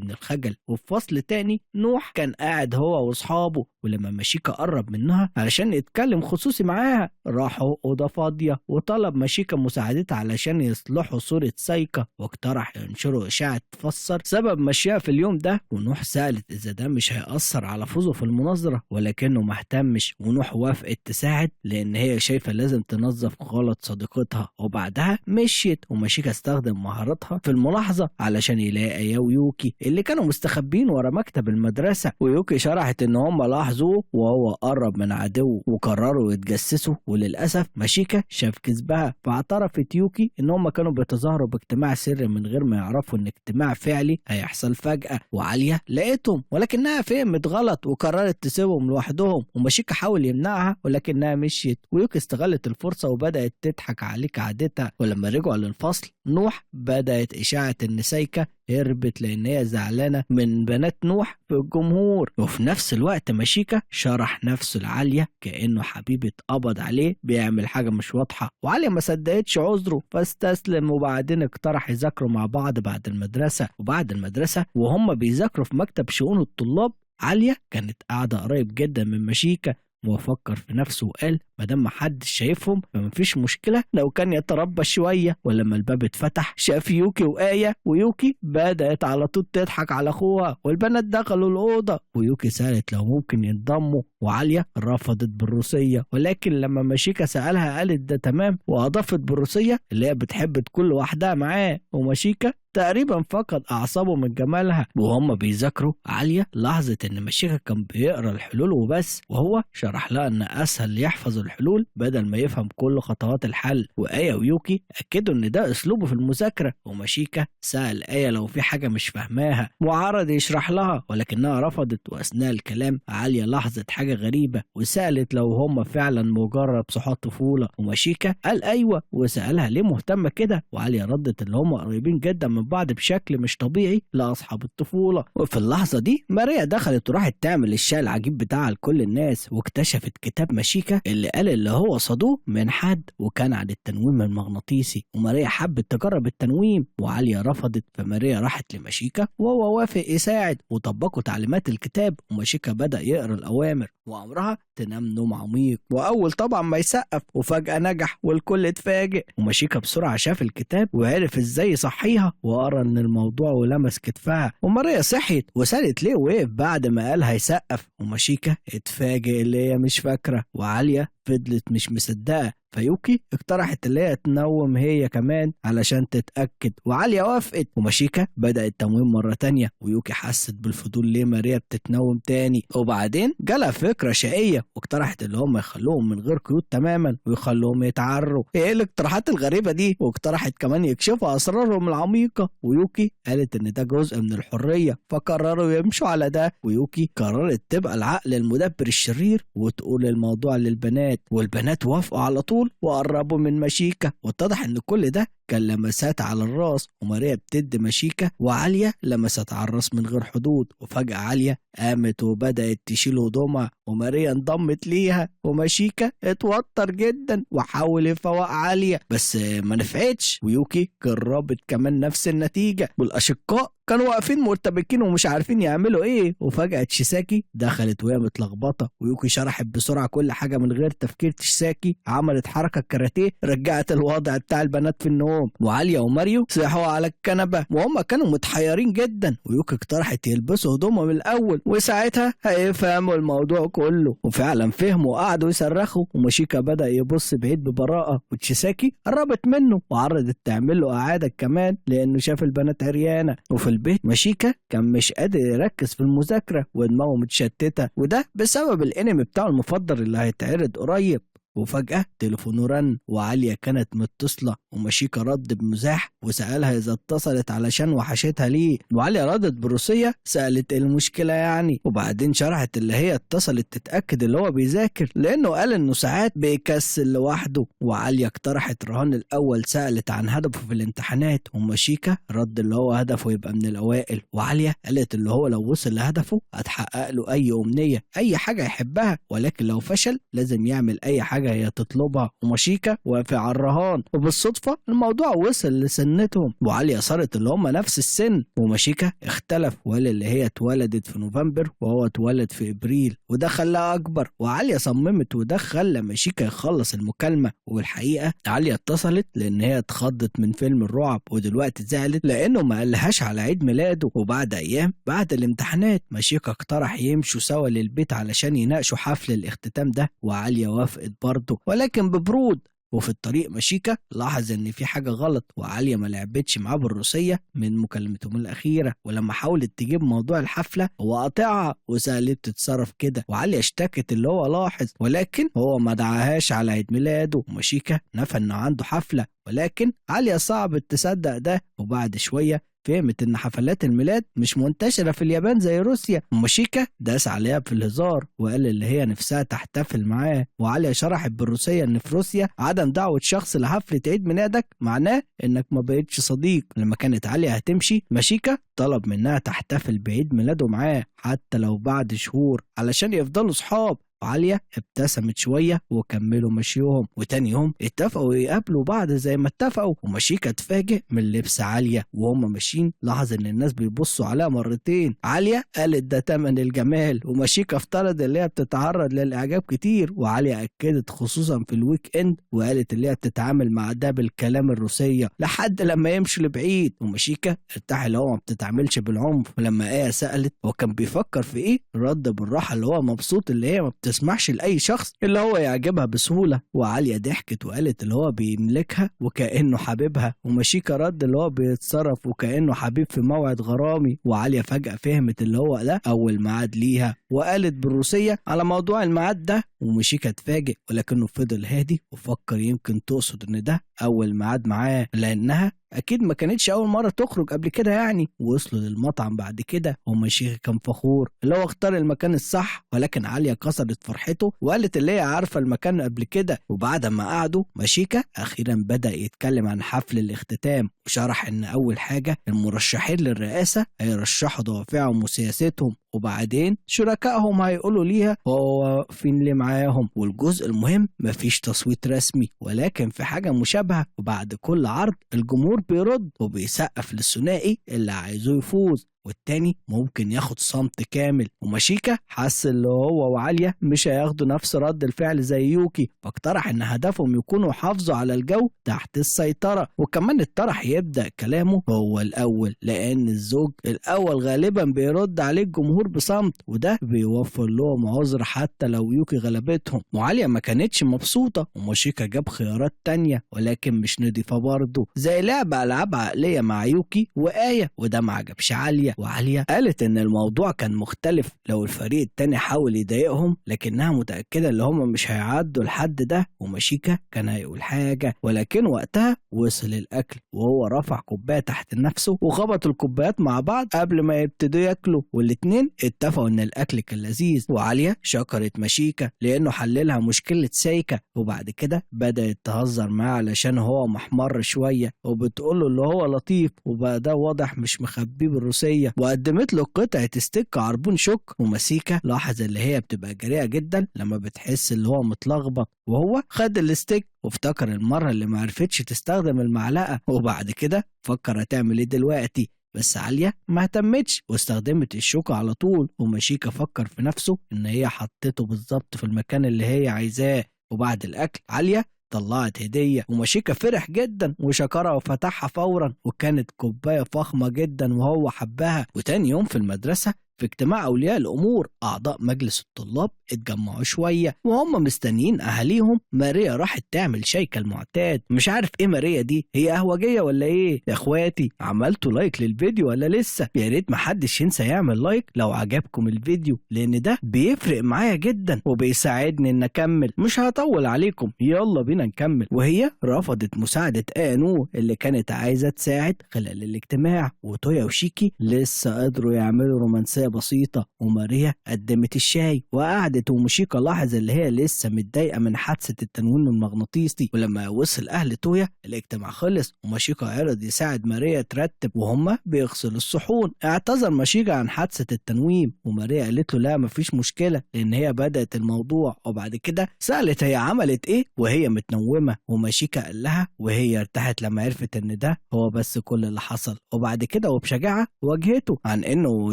من الخجل. وفي فصل تاني نوح كان قاعد هو واصحابه، ولما مشيكا قرب منها علشان يتكلم خصوصي معاها راحوا اوضه فاضيه، وطلب مشيكا مساعدتها علشان يصلحوا صوره سايكا، واقترح ينشروا اشاعه تفسر سبب مشيها في اليوم ده. ونوح سالت اذا ده مش هيأثر على فوزه في المناظرة، ولكنه ما اهتمش، ونوح وافقت تساعد لأن هي شايفة لازم تنظف غلط صديقتها. وبعدها مشيت، ومشيكا استخدم مهارتها في الملاحظة علشان يلاقي آيا ويوكي اللي كانوا مستخبين ورا مكتب المدرسة. ويوكي شرحت إن هم لاحظوه وهو قرب من عدوه وقرروا يتجسسوا، وللأسف مشيكا شاف كذبها، فاعترفت يوكي إن هم كانوا بيتظاهروا باجتماع سري من غير ما يعرفوا إن اجتماع فعلي هيحصل فجأة. وعالية لقيتهم ولكنها فهمت غلط وقررت تسيبهم لوحدهم، ومشيكا حاول يمنعها ولكنها مشيت، ويوكي استغلت الفرصة وبدأت تضحك عليه كعادتها. ولما رجعوا للفصل نوح بدأت إشاعة إن سايكا هربت لأن هي زعلانة من بنات نوح في الجمهور. وفي نفس الوقت مشيكا شرح نفسه لعالية كأنه حبيبة قبض عليه بيعمل حاجة مش واضحة، وعالية ما صدقتش عذره فاستسلم، وبعدين اقترح يذاكروا مع بعض بعد المدرسة. وبعد المدرسة وهم بيذاكروا في مكتب شؤون الطلاب، عالية كانت قاعدة قريب جدا من مشيكا، وفكر في نفسه وقال ما دام محدش شايفهم فمفيش مشكلة لو كان يتربى شوية. ولما الباب اتفتح شاف يوكي وآية، ويوكي بدأت على طول تضحك على أخوها، والبنات دخلوا الأوضة، ويوكي سألت لو ممكن ينضموا، وعالية رفضت بالروسية، ولكن لما مشيكا سألها قالت ده تمام، وأضافت بالروسية اللي هي بتحب تكون لوحدها معاه. ومشيكا تقريبا فقد أعصابه من جمالها. وهم بيذاكروا عالية لاحظت إن مشيكا كان بيقرأ الحلول وبس، وهو شرح لها إن أسهل يحفظ الحلول بدل ما يفهم كل خطوات الحل. وآية ويوكي أكدوا إن ده أسلوبه في المذاكرة، ومشيكا سأل آية لو في حاجة مش فاهماها وعرض يشرح لها ولكنها رفضت. وأثناء الكلام عالية لاحظت حاجة غريبة وسألت لو هم فعلا مجرد صحاب طفولة، ومشيكا قال أيوة، وسألها ليه مهتمة كده، وعالية ردت اللي هم قريبين جدا من بعض بشكل مش طبيعي لأصحاب الطفولة. وفي اللحظة دي ماريا دخلت وراحت تعمل الشاي العجيب بتاعها لكل الناس، واكتشفت كتاب مشيكا اللي قال اللي هو صادوه من حد وكان عن التنويم المغناطيسي، وماريا حبت تجرب التنويم وعالية رفضت، فماريا راحت لمشيكا وهو وافق يساعد، وطبقوا تعليمات الكتاب، ومشيكا بدأ يقرأ الأوامر وأمرها تنام نوم عميق، وأول طبعا ما يسقف، وفجأة نجح والكل اتفاجئ. ومشيكا بسرعة شاف الكتاب وعرف ازاي يصحيها وقرا ان الموضوع ولمس كتفها، وماريا صحيت وسألت ليه وقف بعد ما قال هيسقف، ومشيكا اتفاجئ اللي هي مش فاكرة، وعالية فضلت مش مصدقة. فيوكي اقترحت اللي هي تنوم هي كمان علشان تتأكد، وعالية وافقت. وماشيكا بدأت التمويم مرة تانية، ويوكي حست بالفضول ليه ماريا بتتنوم تاني. وبعدين جالها فكرة شقية واقترحت اللي هم يخلوهم من غير قيود تماما ويخلوهم يتعروا. ايه الاقتراحات الغريبة دي؟ واقترحت كمان يكشفوا أسرارهم العميقة، ويوكي قالت إن ده جزء من الحرية، فقرروا يمشوا على ده. ويوكي قررت تبقى العقل المدبر الشرير وتقول الموضوع للبنات، والبنات وافقوا على طول وقربوا من ماشيكا. واتضح إن كل ده كان لمسات على الراس، وماريا بتدي ماشيكا وعالية لمسات على الراس من غير حدود. وفجأة عالية قامت وبدأت تشيل هدومها، وماريا انضمت ليها، وماشيكا اتوتر جدا وحاول يفوق عالية بس ما نفعتش، ويوكي جربت كمان نفس النتيجة، والأشقاء كانوا واقفين مرتبكين ومش عارفين يعملوا ايه. وفجأة تشيساكي دخلت وهي متلخبطة، ويوكي شرحت بسرعة كل حاجة من غير تفكير. تشيساكي عملت حركة كاراتيه رجعت الوضع بتاع البنات في النوم، وعالية وماريو صحوا على الكنبة وهم كانوا متحيرين جدا، ويوكي اقترحت يلبسوا هدومهم الأول وساعتها هيفهموا الموضوع كله، وفعلا فهموا وقعدوا يصرخوا. وماشيكا بدأ يبص بعيد ببراءة، وتشيساكي قربت منه وعرضت تعمل له إعادة كمان لأنه شاف البنات عريانة. وفي البيت ماشيكا كان مش قادر يركز في المذاكرة ودماغه متشتتة، وده بسبب الانمي بتاعه المفضل اللي هيتعرض قريب. وفجأة تليفونه رن، وعالية كانت متصلة، وماشيكا رد بمزاح وسألها إذا اتصلت علشان وحشتها ليه، وعالية ردت بروسية سألت المشكلة يعني، وبعدين شرحت اللي هي اتصلت تتأكد اللي هو بيذاكر لأنه قال إنه ساعات بيكسل لوحده. وعالية اقترحت رهان الأول، سألت عن هدفه في الامتحانات، وماشيكا رد اللي هو هدفه يبقى من الأوائل، وعالية قالت اللي هو لو وصل لهدفه هتحقق له أي أمنية، أي حاجة يحبها، ولكن لو فشل لازم يعمل أي حاجة هي تطلبها. وماشيكا وافق على الرهان، وبالصدفة الموضوع وصل لسنتهم، وعالية صارت اللي هم نفس السن، وماشيكا اختلف وقال اللي هي اتولدت في نوفمبر وهو اتولد في ابريل، وده خلاها اكبر. وعالية صممت وده خلى ماشيكا يخلص المكالمة. والحقيقة عالية اتصلت لان هي اتخضت من فيلم الرعب، ودلوقتي زعلت لانه ما قالهاش على عيد ميلاده. وبعد ايام بعد الامتحانات ماشيكا اقترح يمشوا سوا للبيت علشان يناقشوا حفل الاختتام ده، وعالية وافقت برضه ولكن ببرود. وفي الطريق ماشيكا لاحظ ان في حاجة غلط، وعالية ما لعبتش معاه بالروسية من مكالمتهم الأخيرة، ولما حاولت تجيب موضوع الحفلة هو قاطعها وسألت تتصرف كده، وعالية اشتكت اللي هو لاحظ ولكن هو ما دعاهاش على عيد ميلاده. وماشيكا نفى انه عنده حفلة، ولكن عالية صعب تصدق ده. وبعد شوية فهمت ان حفلات الميلاد مش منتشرة في اليابان زي روسيا، وماشيكا داس عليها في الهزار وقال اللي هي نفسها تحتفل معاه. وعالية شرحت بالروسية ان في روسيا عدم دعوة شخص لحفلة عيد ميلادك معناه انك ما بقتش صديق. لما كانت عالية هتمشي ماشيكا طلب منها تحتفل بعيد ميلاده معاه حتى لو بعد شهور علشان يفضلوا صحاب. وعالية ابتسمت شوية وكملوا مشيهم. وتاني يوم اتفقوا يقابلوا بعض زي ما اتفقوا، وماشيكا اتفاجئ من لبس عالية، وهم ماشيين لاحظ ان الناس بيبصوا عليها مرتين. عالية قالت ده تمن الجمال، وماشيكا افترض اللي هي بتتعرض للاعجاب كتير، وعالية اكدت خصوصا في ال weekend وقالت اللي هي بتتعامل مع ده بالكلام الروسية لحد لما يمشوا لبعيد. وماشيكا ارتاح اللي هو ما بتتعاملش بالعنف. ولما آية سألت هو كان بيفكر في ايه، رد بالراحة اللي هو مبسوط اللي هي ما بتسمحش لأي شخص اللي هو يعجبها بسهولة. وعالية ضحكت وقالت اللي هو بيملكها وكأنه حبيبها، وماشيكا رد اللي هو بيتصرف وكأنه حبيب في موعد غرامي. وعالية فجأة فهمت اللي هو ده أول ميعاد ليها، وقالت بالروسية على موضوع الميعاد ده، وماشيكا اتفاجئ ولكنه فضل هادي وفكر يمكن تقصد ان ده أول ميعاد معاه لأنها أكيد ما كانتش أول مرة تخرج قبل كده يعني. وصلوا للمطعم بعد كده وماشيكا كان فخور اللي هو اختار المكان الصح، ولكن عالية كسرت فرحته وقالت اللي هي عارفة المكان قبل كده. وبعد ما قعدوا ماشيكا أخيرا بدأ يتكلم عن حفل الاختتام، وشرح إن أول حاجة المرشحين للرئاسة هيرشحوا دوافعهم وسياستهم، وبعدين شركائهم هيقولوا ليها هو فين اللي معاهم. والجزء المهم مفيش تصويت رسمي ولكن في حاجة مشابهة، وبعد كل عرض الجمهور بيرد وبيسقف للثنائي اللي عايزه يفوز. والتاني ممكن ياخد صمت كامل. وماشيكا حس اللي هو وعالية مش هياخدوا نفس رد الفعل زي يوكي، فاقترح ان هدفهم يكونوا حافظوا على الجو تحت السيطرة، وكمان اقترح يبدأ كلامه هو الأول، لأن الزوج الأول غالبا بيرد عليه الجمهور بصمت، وده بيوفر لهم عذر حتى لو يوكي غلبتهم. وعالية ما كانتش مبسوطة، وماشيكا جاب خيارات تانية ولكن مش نضيفة برضه، زي لعب ألعاب عقلية مع يوكي وآية، وده ما عجبش عالية. وعالية قالت إن الموضوع كان مختلف لو الفريق التاني حاول يضايقهم، لكنها متأكدة إن هم مش هيعدوا الحد ده، وماشيكا كان هيقول حاجة، ولكن وقتها وصل الأكل وهو رفع كوباية تحت نفسه وخبط الكوبايات مع بعض قبل ما يبتدوا ياكلوا، والاتنين اتفقوا إن الأكل كان لذيذ. وعالية شكرت ماشيكا لأنه حللها مشكلة سايكا، وبعد كده بدأت تهزر معاه علشان هو محمر شوية، وبتقوله اللي هو لطيف وبقى ده واضح مش مخبيه بالروسية، وقدمت له قطعة ستيك عربون شوك. وماسيكا لاحظ اللي هي بتبقى جريئة جدا لما بتحس اللي هو متلخبط، وهو خد الستيك وافتكر المرة اللي معرفتش تستخدم المعلقة، وبعد كده فكر هتعمل ايه دلوقتي، بس عالية ما اهتمتش واستخدمت الشوكة على طول. وماشيكا فكر في نفسه ان هي حطته بالظبط في المكان اللي هي عايزاه. وبعد الاكل عالية طلعت هدية، وماشيكا فرح جدا وشكرها وفتحها فورا، وكانت كوباية فخمة جدا وهو حبها. وتاني يوم في المدرسة في اجتماع أولياء الأمور أعضاء مجلس الطلاب اتجمعوا شوية وهم مستنيين أهاليهم. ماريا راحت تعمل شاي كالمعتاد، مش عارف إيه ماريا دي، هي قهوجية ولا إيه؟ يا إخواتي عملتوا like للفيديو ولا لسه؟ يا ريت محدش ينسى يعمل like لو عجبكم الفيديو، لأن ده بيفرق معايا جدا وبيساعدني إن أكمل. مش هطول عليكم، يلا بينا نكمل. وهي رفضت مساعدة آنو اللي كانت عايزة تساعد خلال الاجتماع، وتويا وشيكي لسه قدروا يعملوا رومانسية بسيطة. وماريا قدمت الشاي وقعدت، ومشيكا لاحظ اللي هي لسه متضايقة من حادثة التنويم المغناطيسي. ولما وصل أهل تويا الاجتماع خلص، ومشيكا عرض يساعد ماريا ترتب وهما بيغسلوا الصحون. اعتذر مشيكا عن حادثة التنويم، وماريا قالت له لا مفيش مشكلة لأن هي بدأت الموضوع. وبعد كده سألت هي عملت إيه وهي متنومة، ومشيكا قال لها وهي ارتاحت لما عرفت إن ده هو بس كل اللي حصل. وبعد كده وبشجاعة واجهته عن إنه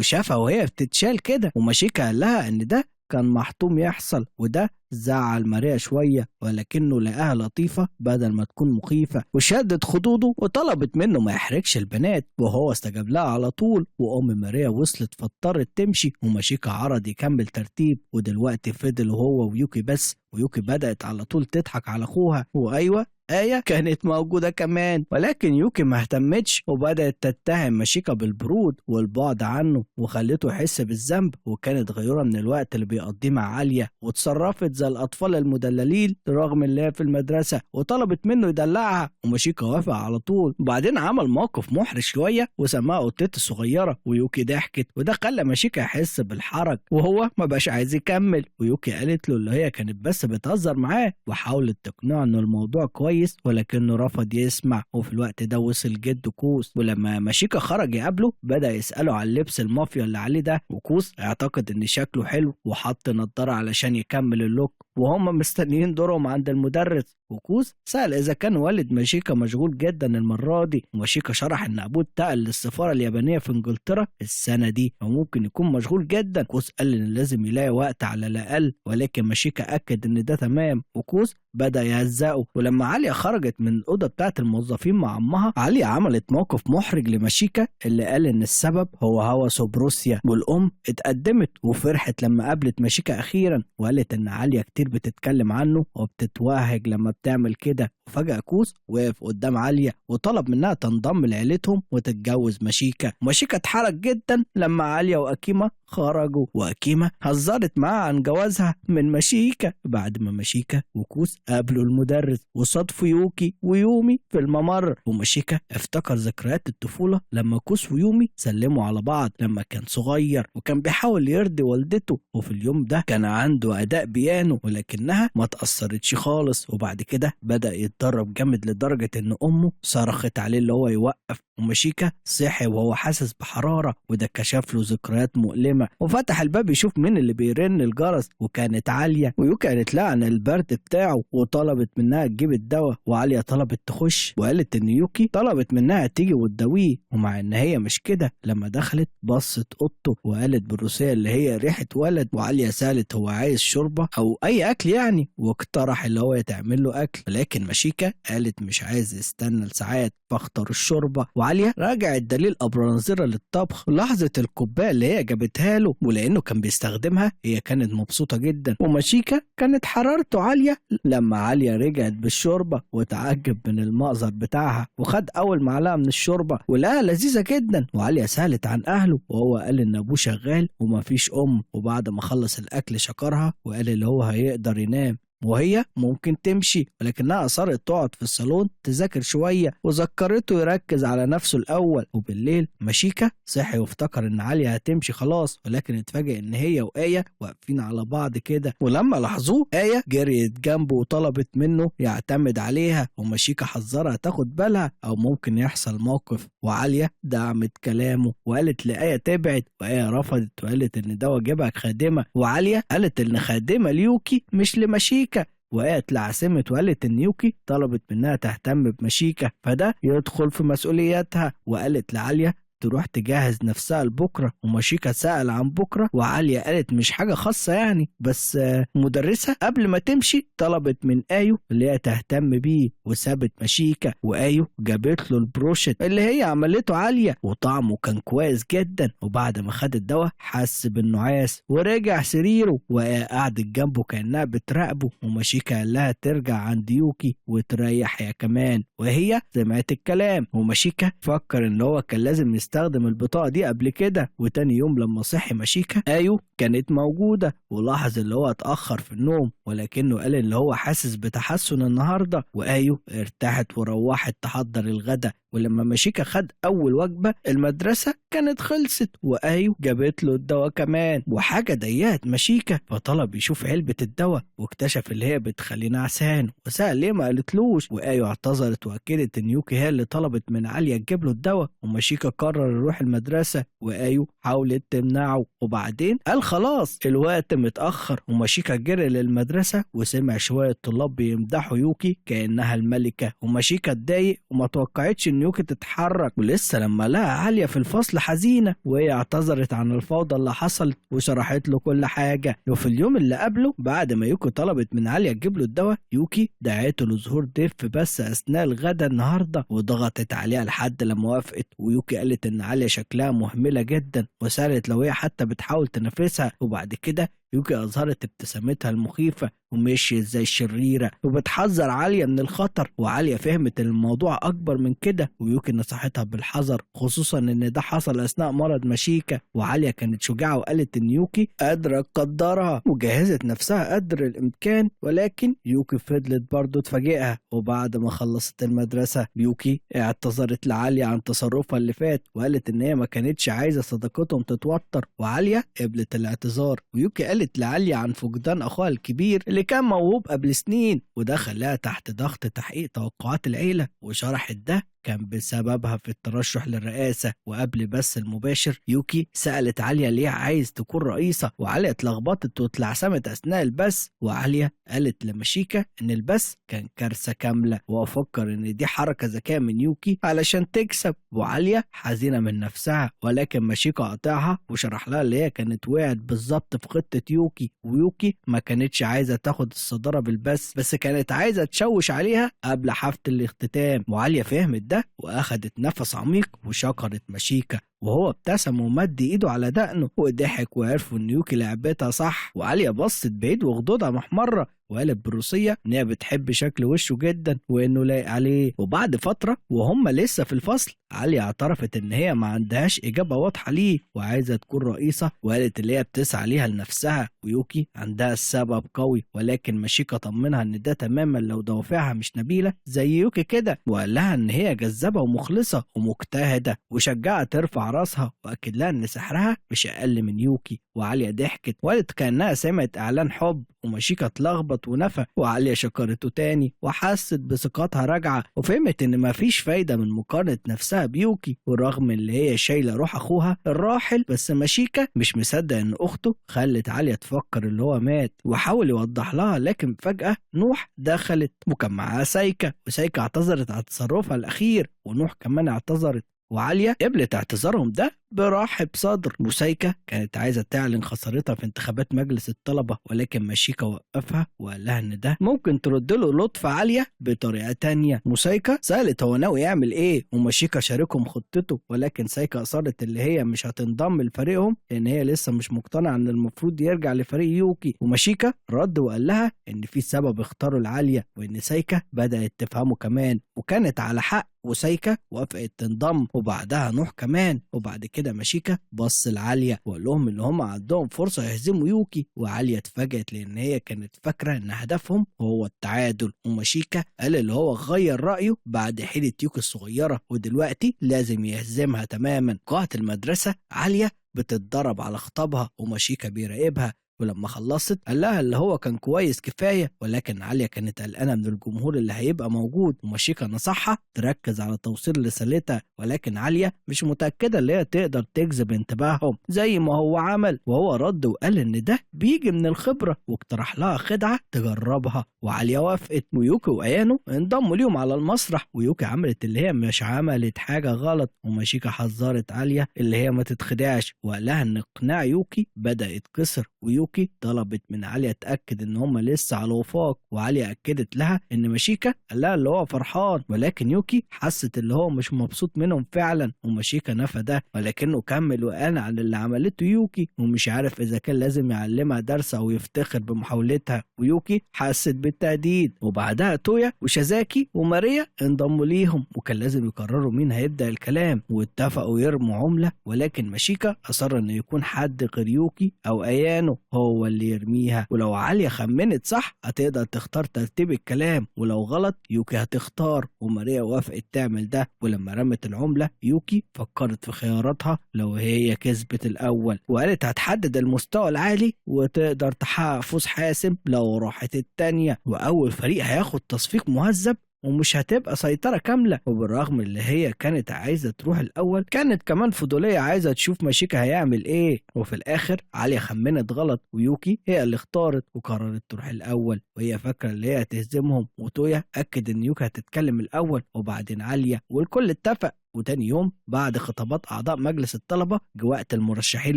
شافها وهي بتتشال كده، وماشيكا قال لها ان ده كان محتوم يحصل، وده زعل ماريا شوية ولكنه لقاها لطيفة بدل ما تكون مخيفة، وشدت خدوده وطلبت منه ما يحرجش البنات، وهو استجاب لها على طول. وأم ماريا وصلت فاضطرت تمشي، وماشيكا عرض يكمل ترتيب، ودلوقتي فضل هو ويوكي بس. ويوكي بدأت على طول تضحك على أخوها، وأيوة آية كانت موجودة كمان، ولكن يوكي ما اهتمتش وبدأت تتهم ماشيكا بالبرود والبعد عنه، وخلته يحس بالذنب، وكانت غيورة من الوقت اللي بيقضيه مع عالية، وتصرفت زي الأطفال المدللين رغم اللي هي في المدرسة، وطلبت منه يدلعها، وماشيكا وافق على طول. وبعدين عمل موقف محرج شوية وسماها قطته الصغيرة، ويوكي ضحكت، وده خلى ماشيكا يحس بالحرج وهو ما بقاش عايز يكمل. ويوكي قالت له اللي هي كانت بس بتهزر معاه، وحاولت تقنعه إنه الموضوع كويس، ولكنه رفض يسمع. وفي الوقت ده وصل جد كوس، ولما ماشيكا خرج يقابله بدأ يسأله عن لبس المافيا اللي عليه ده، وكوس اعتقد ان شكله حلو وحط نضارة علشان يكمل ال look، وهم مستنيين دورهم عند المدرس. وكوس سأل إذا كان والد ماشيكا مشغول جدا المرة دي، وماشيكا شرح إن أبوه انتقل للسفارة اليابانية في إنجلترا السنة دي وممكن يكون مشغول جدا. كوس قال إن لازم يلاقي وقت على الأقل، ولكن ماشيكا أكد إن ده تمام، وكوس بدأ يهزقه. ولما عليا خرجت من الأوضة بتاعة الموظفين مع أمها، عليا عملت موقف محرج لماشيكا اللي قال إن السبب هو هوسه بروسيا. والأم اتقدمت وفرحت لما قابلت ماشيكا أخيرا، وقالت إن عليا كتير بتتكلم عنه وبتتوهج لما بتعمل كده. وفجأة كوس وقف قدام عليا وطلب منها تنضم لعيلتهم وتتجوز ماشيكا. ماشيكا اتحرج جدا لما عليا وأكيما خرجوا، وأكيما هزرت معاه عن جوازها من ماشيكا. بعد ما ماشيكا وكوس قابلوا المدرس وصادفوا يوكي ويومي في الممر، وماشيكا افتكر ذكريات الطفولة لما كوس ويومي سلموا على بعض لما كان صغير وكان بيحاول يرضي والدته، وفي اليوم ده كان عنده أداء بيانو ولكنها ما تأثرتش خالص. وبعد كده بدأ يتدرب جامد لدرجة إن أمه صرخت عليه اللي هو يوقف، وماشيكا صحي وهو حاسس بحرارة، وده كشف له ذكريات مؤلمة. الخادمة، وفتح الباب يشوف مين اللي بيرن الجرس، وكانت عالية. ويوكي قالت لها عن البرد بتاعه وطلبت منها تجيب الدواء، وعالية طلبت تخش وقالت ان يوكي طلبت منها تيجي وتداويه، ومع ان هي مش كده لما دخلت بصت اوضته وقالت بالروسية اللي هي ريحة ولد. وعالية سألت هو عايز شوربة او اي اكل يعني، واقترح اللي هو يتعمل له اكل، لكن ماشيكا قالت مش عايز يستنى لساعات فاختار الشوربة. وعالية راجعت دليل أبرانزيرا للطبخ لحظة الكوباية اللي هي جابتها له، ولأنه كان بيستخدمها هي كانت مبسوطة جدا. وماشيكا كانت حرارته عالية لما عالية رجعت بالشوربة وتعجب من المأزر بتاعها، وخد أول معلقة من الشوربة ولقاها لذيذة جدا. وعالية سألت عن أهله وهو قال إن أبوه شغال ومفيش أم، وبعد ما خلص الأكل شكرها وقال اللي هو هيقدر ينام وهي ممكن تمشي، ولكنها أصرت تقعد في الصالون تذاكر شوية وذكرته يركز على نفسه الأول. وبالليل ماشيكا صحي وافتكر إن عالية هتمشي خلاص، ولكن اتفاجئ إن هي وآية واقفين على بعض كده، ولما لاحظوه آية جريت جنبه وطلبت منه يعتمد عليها، وماشيكا حذرها تاخد بالها أو ممكن يحصل موقف. وعالية دعمت كلامه وقالت لآية تبعد، وآية رفضت وقالت إن ده واجبها خادمة، وعالية قالت إن خادمة ليوكي مش لماشيكا. وآية اتلعثمت وقالت إن يوكي طلبت منها تهتم بماشيكا فده يدخل في مسؤولياتها، وقالت لعالية تروح تجهز نفسها لبكرة. وماشيكا سأل عن بكرة وعالية قالت مش حاجة خاصة يعني، بس مدرسة قبل ما تمشي طلبت من آيو اللي هي تهتم بيه، وسابت ماشيكا. وآيو جابت له البروشت اللي هي عملته عالية وطعمه كان كويس جدا. وبعد ما خد الدواء حس بالنعاس ورجع سريره، وآية قعدت جنبه كأنها بتراقبه، وماشيكا قال لها ترجع عند يوكي وتريح يا كمان، وهي سمعت الكلام. وماشيكا فكر ان هو كان لازم يستخدم البطاقة دي قبل كده. وتاني يوم لما صحي ماشيكا آيو كانت موجودة، ولاحظ اللي هو اتأخر في النوم، ولكنه قال اللي هو حاسس بتحسن النهاردة. وآيو ارتاحت وروحت تحضر الغدا، ولما ماشيكا خد أول وجبة المدرسة كانت خلصت، وآيو جابت له الدواء كمان. وحاجة ضيقت ماشيكا فطلب يشوف علبة الدواء، واكتشف اللي هي بتخليه نعسان، وسأل ليه ما قالتلوش. وآيو اعتذرت وأكدت إن يوكي هي اللي طلبت من عالية تجيب له الدواء. وماشيكا قرر يروح المدرسة، وآيو حاولت تمنعه، وبعدين قال خلاص الوقت متأخر. وماشيكا جري للمدرسة وسمع شوية طلاب بيمدحوا يوكي كأنها الملكة، وماشيكا اتضايق وما توقعتش إن يوكي تتحرك. ولسه لما لقى عالية في الفصل حزينة، وهي اعتذرت عن الفوضى اللي حصلت وشرحت له كل حاجة. وفي اليوم اللي قبله بعد ما يوكي طلبت من عالية تجيب له الدواء، يوكي دعته لظهور دف بس أثناء الغدا النهاردة، وضغطت عليها لحد لما وافقت. ويوكي قالت إن عالية شكلها مهملة جدا، وسألت لو هي حتى بتحاول تنافسها. وبعد كده يوكي أظهرت ابتسامتها المخيفة ومشيت زي الشريرة وبتحذر عالية من الخطر. وعالية فهمت الموضوع أكبر من كده، ويوكي نصحتها بالحذر خصوصا إن ده حصل أثناء مرض ماشيكا. وعالية كانت شجاعة وقالت إن يوكي قادرة تقدرها وجهزت نفسها قدر الإمكان، ولكن يوكي فضلت برضه تفاجئها. وبعد ما خلصت المدرسة يوكي اعتذرت لعالية عن تصرفها اللي فات، وقالت إن هي ما كانتش عايزة صداقتهم تتوتر، وعالية قبلت الاعتذار. ويوكي قالت لعالية عن فقدان أخوها الكبير اللي كان موهوب قبل سنين، وده خلاها تحت ضغط تحقيق توقعات العيلة، وشرحت ده كان بسببها في الترشح للرئاسة. وقبل بس المباشر يوكي سألت عالية ليه عايز تكون رئيسة، وعالية اتلخبطت واتلعثمت أثناء البث. وعالية قالت لماشيكا إن البث كان كارثة كاملة، وأفكر إن دي حركة ذكية من يوكي علشان تكسب. وعالية حزينة من نفسها، ولكن ماشيكا قاطعها وشرح لها اللي هي كانت وقعت بالظبط في خطة يوكي، ويوكي ما كانتش عايزة تاخد الصدارة بالبث، بس كانت عايزة تشوش عليها قبل حفلة الاختتام. وعالية فهمت ده واخدت نفس عميق وشكرت ماشيكا، وهو ابتسم ومد ايده على دقنه وضحك، وعرفوا ان يوكي لعبتها صح. وعالية بصت بعيد وخدودها محمرة، وقالت بالروسية ان هي بتحب شكل وشه جدا وانه لايق عليه. وبعد فترة وهم لسه في الفصل عالية اعترفت ان هي ما عندهاش اجابة واضحة ليه وعايزة تكون رئيسة، وقالت اللي هي بتسعى ليها لنفسها، ويوكي عندها السبب قوي، ولكن ماشيكا طمنها ان ده تماما لو دوافعها مش نبيلة زي يوكي كده، وقال لها ان هي جذابة ومخلصة ومجتهدة وشجعها ترفع رفع راسها وأكد لها إن سحرها مش أقل من يوكي. وعالية ضحكت وقالت كأنها سمعت إعلان حب، وماشيكا اتلخبط ونفى، وعالية شكرته تاني وحست بثقتها راجعة وفهمت إن مفيش فايدة من مقارنة نفسها بيوكي، والرغم اللي هي شايلة روح أخوها الراحل، بس ماشيكا مش مصدق إن أخته خلت عالية تفكر اللي هو مات، وحاول يوضح لها، لكن فجأة نوح دخلت وكان معاها سايكا، وسايكا اعتذرت على تصرفها الأخير، ونوح كمان اعتذرت، وعالية قبلت اعتذارهم ده برحب صدر. وسايكا كانت عايزة تعلن خسارتها في انتخابات مجلس الطلبة، ولكن ماشيكا وقفها وقال لها ان ده ممكن ترد له لطف عالية بطريقة تانية. وسايكا سألت هو ناوي يعمل ايه، وماشيكا شاركهم خطته، ولكن سايكا اصرت اللي هي مش هتنضم لفريقهم لان هي لسه مش مقتنعة ان المفروض يرجع لفريق يوكي. وماشيكا رد وقال لها ان في سبب اختاروا العالية، وان سايكا بدأت تفهمه كمان وكانت على حق، وسايكا وافقت تنضم، وبعدها نوح كمان. وبعد كده ماشيكا بص لعالية وقال لهم ان هم عندهم فرصة يهزموا يوكي، وعالية اتفاجئت لان هي كانت فاكرة ان هدفهم هو التعادل، وماشيكا قال اللي هو غير رأيه بعد حيلة يوكي الصغيرة ودلوقتي لازم يهزمها تماما. قاعة المدرسة عالية بتتضرب على خطابها وماشيكا بيراقبها، ولما خلصت قال لها اللي هو كان كويس كفاية، ولكن عالية كانت قلقانة من الجمهور اللي هيبقى موجود، وماشيكا نصحها تركز على توصيل رسالتها، ولكن عالية مش متأكدة اللي هي تقدر تجذب انتباههم زي ما هو عمل. وهو رد وقال ان ده بيجي من الخبرة، واقترح لها خدعة تجربها، وعالية وافقت. ويوكي وأيانو انضموا ليهم على المسرح، ويوكي عملت اللي هي مش عملت حاجة غلط، وماشيكا حذرت عالية اللي هي ما تتخدعش، وقال لها ان اقناع يوكي بدأ يتكسر، ويوكي طلبت من عالية تأكد ان هم لسه على وفاق، وعالية اكدت لها ان ماشيكا قال لها اللي هو فرحان، ولكن يوكي حست اللي هو مش مبسوط منهم فعلا، وماشيكا نفى ده، ولكنه كمل وقال عن اللي عملته يوكي، ومش عارف اذا كان لازم يعلمها درس او يفتخر بمحاولتها، ويوكي حست بالتهديد. وبعدها تويا وشازاكي وماريا انضموا ليهم، وكان لازم يقرروا مين هيبدأ الكلام، واتفقوا يرموا عملة، ولكن ماشيكا اصر ان يكون حد غير يوكي او ايانو هو اللي يرميها، ولو عالية خمنت صح هتقدر تختار ترتيب الكلام، ولو غلط يوكي هتختار، وماريا وافقت تعمل ده. ولما رمت العملة يوكي فكرت في خياراتها لو هي كسبت الأول، وقالت هتحدد المستوى العالي وتقدر تحقق فوز حاسم لو راحت التانية، وأول فريق هياخد تصفيق مهذب ومش هتبقى سيطرة كاملة. وبالرغم اللي هي كانت عايزة تروح الأول، كانت كمان فضولية عايزة تشوف ماشيكا هيعمل إيه. وفي الآخر عالية خمنت غلط، ويوكي هي اللي اختارت وقررت تروح الأول، وهي فاكرة اللي هي هتهزمهم. وتويا أكد إن يوكي هتتكلم الأول وبعدين عالية، والكل اتفق. وتاني يوم بعد خطابات أعضاء مجلس الطلبة جه وقت المرشحين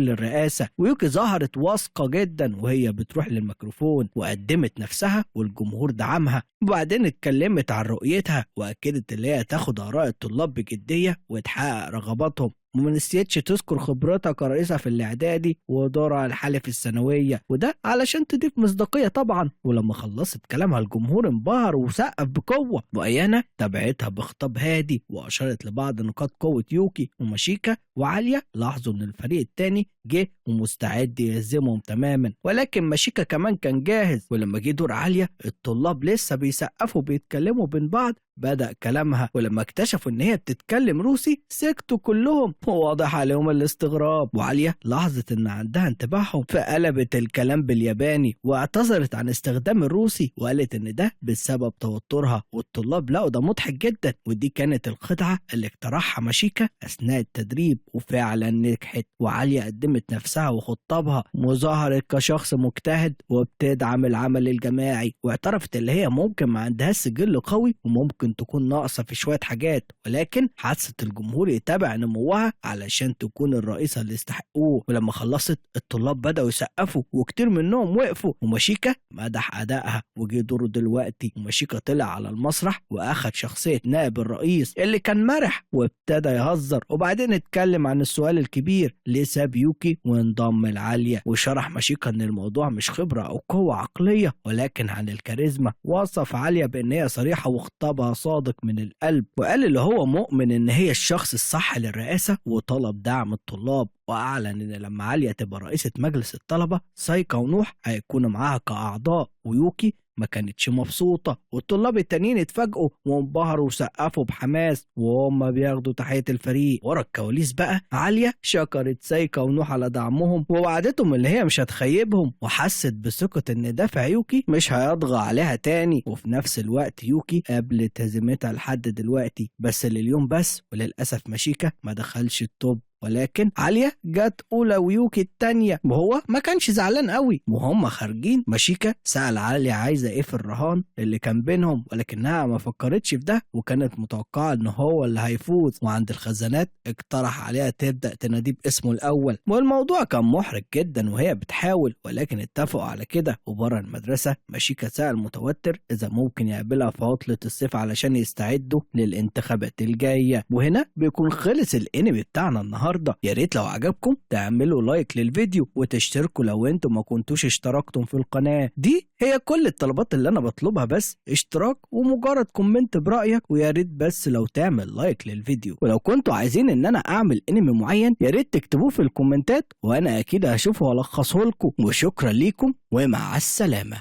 للرئاسة، ويوكي ظهرت واثقة جدا وهي بتروح للميكروفون وقدمت نفسها والجمهور دعمها، وبعدين اتكلمت عن رؤيتها وأكدت اللي هي تاخد آراء الطلاب بجدية وتحقق رغباتهم، وما نسيتش تذكر خبرتها كرئيسة في الإعدادي ودورها الحالي في الثانوية، وده علشان تضيف مصداقية طبعا. ولما خلصت كلامها الجمهور انبهر وسقف بقوة، وأيانا تابعتها بخطاب هادي وأشارت لبعض نقاط قوة يوكي. وماشيكا وعالية لاحظوا إن الفريق التاني جه ومستعد يهزمهم تماما، ولكن ماشيكا كمان كان جاهز. ولما جه دور عالية الطلاب لسه بيسقفوا بيتكلموا بين بعض، بدأ كلامها، ولما اكتشفوا ان هي بتتكلم روسي سكتوا كلهم وواضح عليهم الاستغراب. وعالية لاحظت ان عندها انتباههم فقلبت الكلام بالياباني واعتذرت عن استخدام الروسي وقالت ان ده بسبب توترها، والطلاب لقوا ده مضحك جدا. ودي كانت الخدعة اللي اقترحها ماشيكا اثناء التدريب وفعلا نجحت. وعالية قدمت نفسها وخطابها وظهرت كشخص مجتهد وبتدعم العمل الجماعي، واعترفت اللي هي ممكن ما عندهاش سجل قوي وممكن تكون ناقصة في شوية حاجات، ولكن حست الجمهور يتابع نموها علشان تكون الرئيسة اللي يستحقوه. ولما خلصت الطلاب بدأوا يسقفوا وكتير منهم وقفوا، وماشيكا مدح أدائها وجه دوره دلوقتي. وماشيكا طلع على المسرح وأخد شخصية نائب الرئيس اللي كان مرح وابتدى يهزر، وبعدين اتكلم عن السؤال الكبير ليه ساب يوكي وانضم العالية. وشرح ماشيكا ان الموضوع مش خبرة أو قوة عقلية ولكن عن الكاريزما. وصف عالية بأن هي صريحة وخطابها صادق من القلب، وقال اللي هو مؤمن ان هي الشخص الصح للرئاسة، وطلب دعم الطلاب. وأعلن إن لما عالية تبقى رئيسة مجلس الطلبة سايكا ونوح هيكونوا معاها كأعضاء، ويوكي ما كانتش مبسوطة، والطلاب التانيين اتفاجئوا وانبهروا وسقفوا بحماس وهم بياخدوا تحية الفريق. ورا الكواليس بقى عالية شكرت سايكا ونوح على دعمهم ووعدتهم اللي هي مش هتخيبهم، وحست بثقة ان دافع يوكي مش هيطغى عليها تاني. وفي نفس الوقت يوكي قابلت هزيمتها لحد دلوقتي بس لليوم بس، وللأسف ماشيكا ما دخلش ال top، ولكن عالية جت أولى ويوكي التانية، وهو ما كانش زعلان قوي. وهم خارجين ماشيكا سأل عالية عايزة ايه في الرهان اللي كان بينهم، ولكنها ما فكرتش في ده وكانت متوقعة ان هو اللي هيفوز. وعند الخزانات اقترح عليها تبدأ تناديه باسمه الأول، والموضوع كان محرج جدا وهي بتحاول، ولكن اتفقوا على كده. وبره المدرسة ماشيكا سأل متوتر إذا ممكن يقابلها في عطلة الصيف علشان يستعدوا للانتخابات الجاية. وهنا بيكون خلص الانمي بتاعنا النهارده. يا ريت لو عجبكم تعملوا like للفيديو وتشتركوا لو انتم ما كنتوش اشتركتم في القناة. دي هي كل الطلبات اللي انا بطلبها، بس اشتراك ومجرد comment برأيك، ويا ريت بس لو تعمل like للفيديو. ولو كنتوا عايزين ان انا اعمل انمي معين يا ريت تكتبوه في الكومنتات وانا اكيد هشوفه والخصه لكم. وشكرا ليكم ومع السلامة.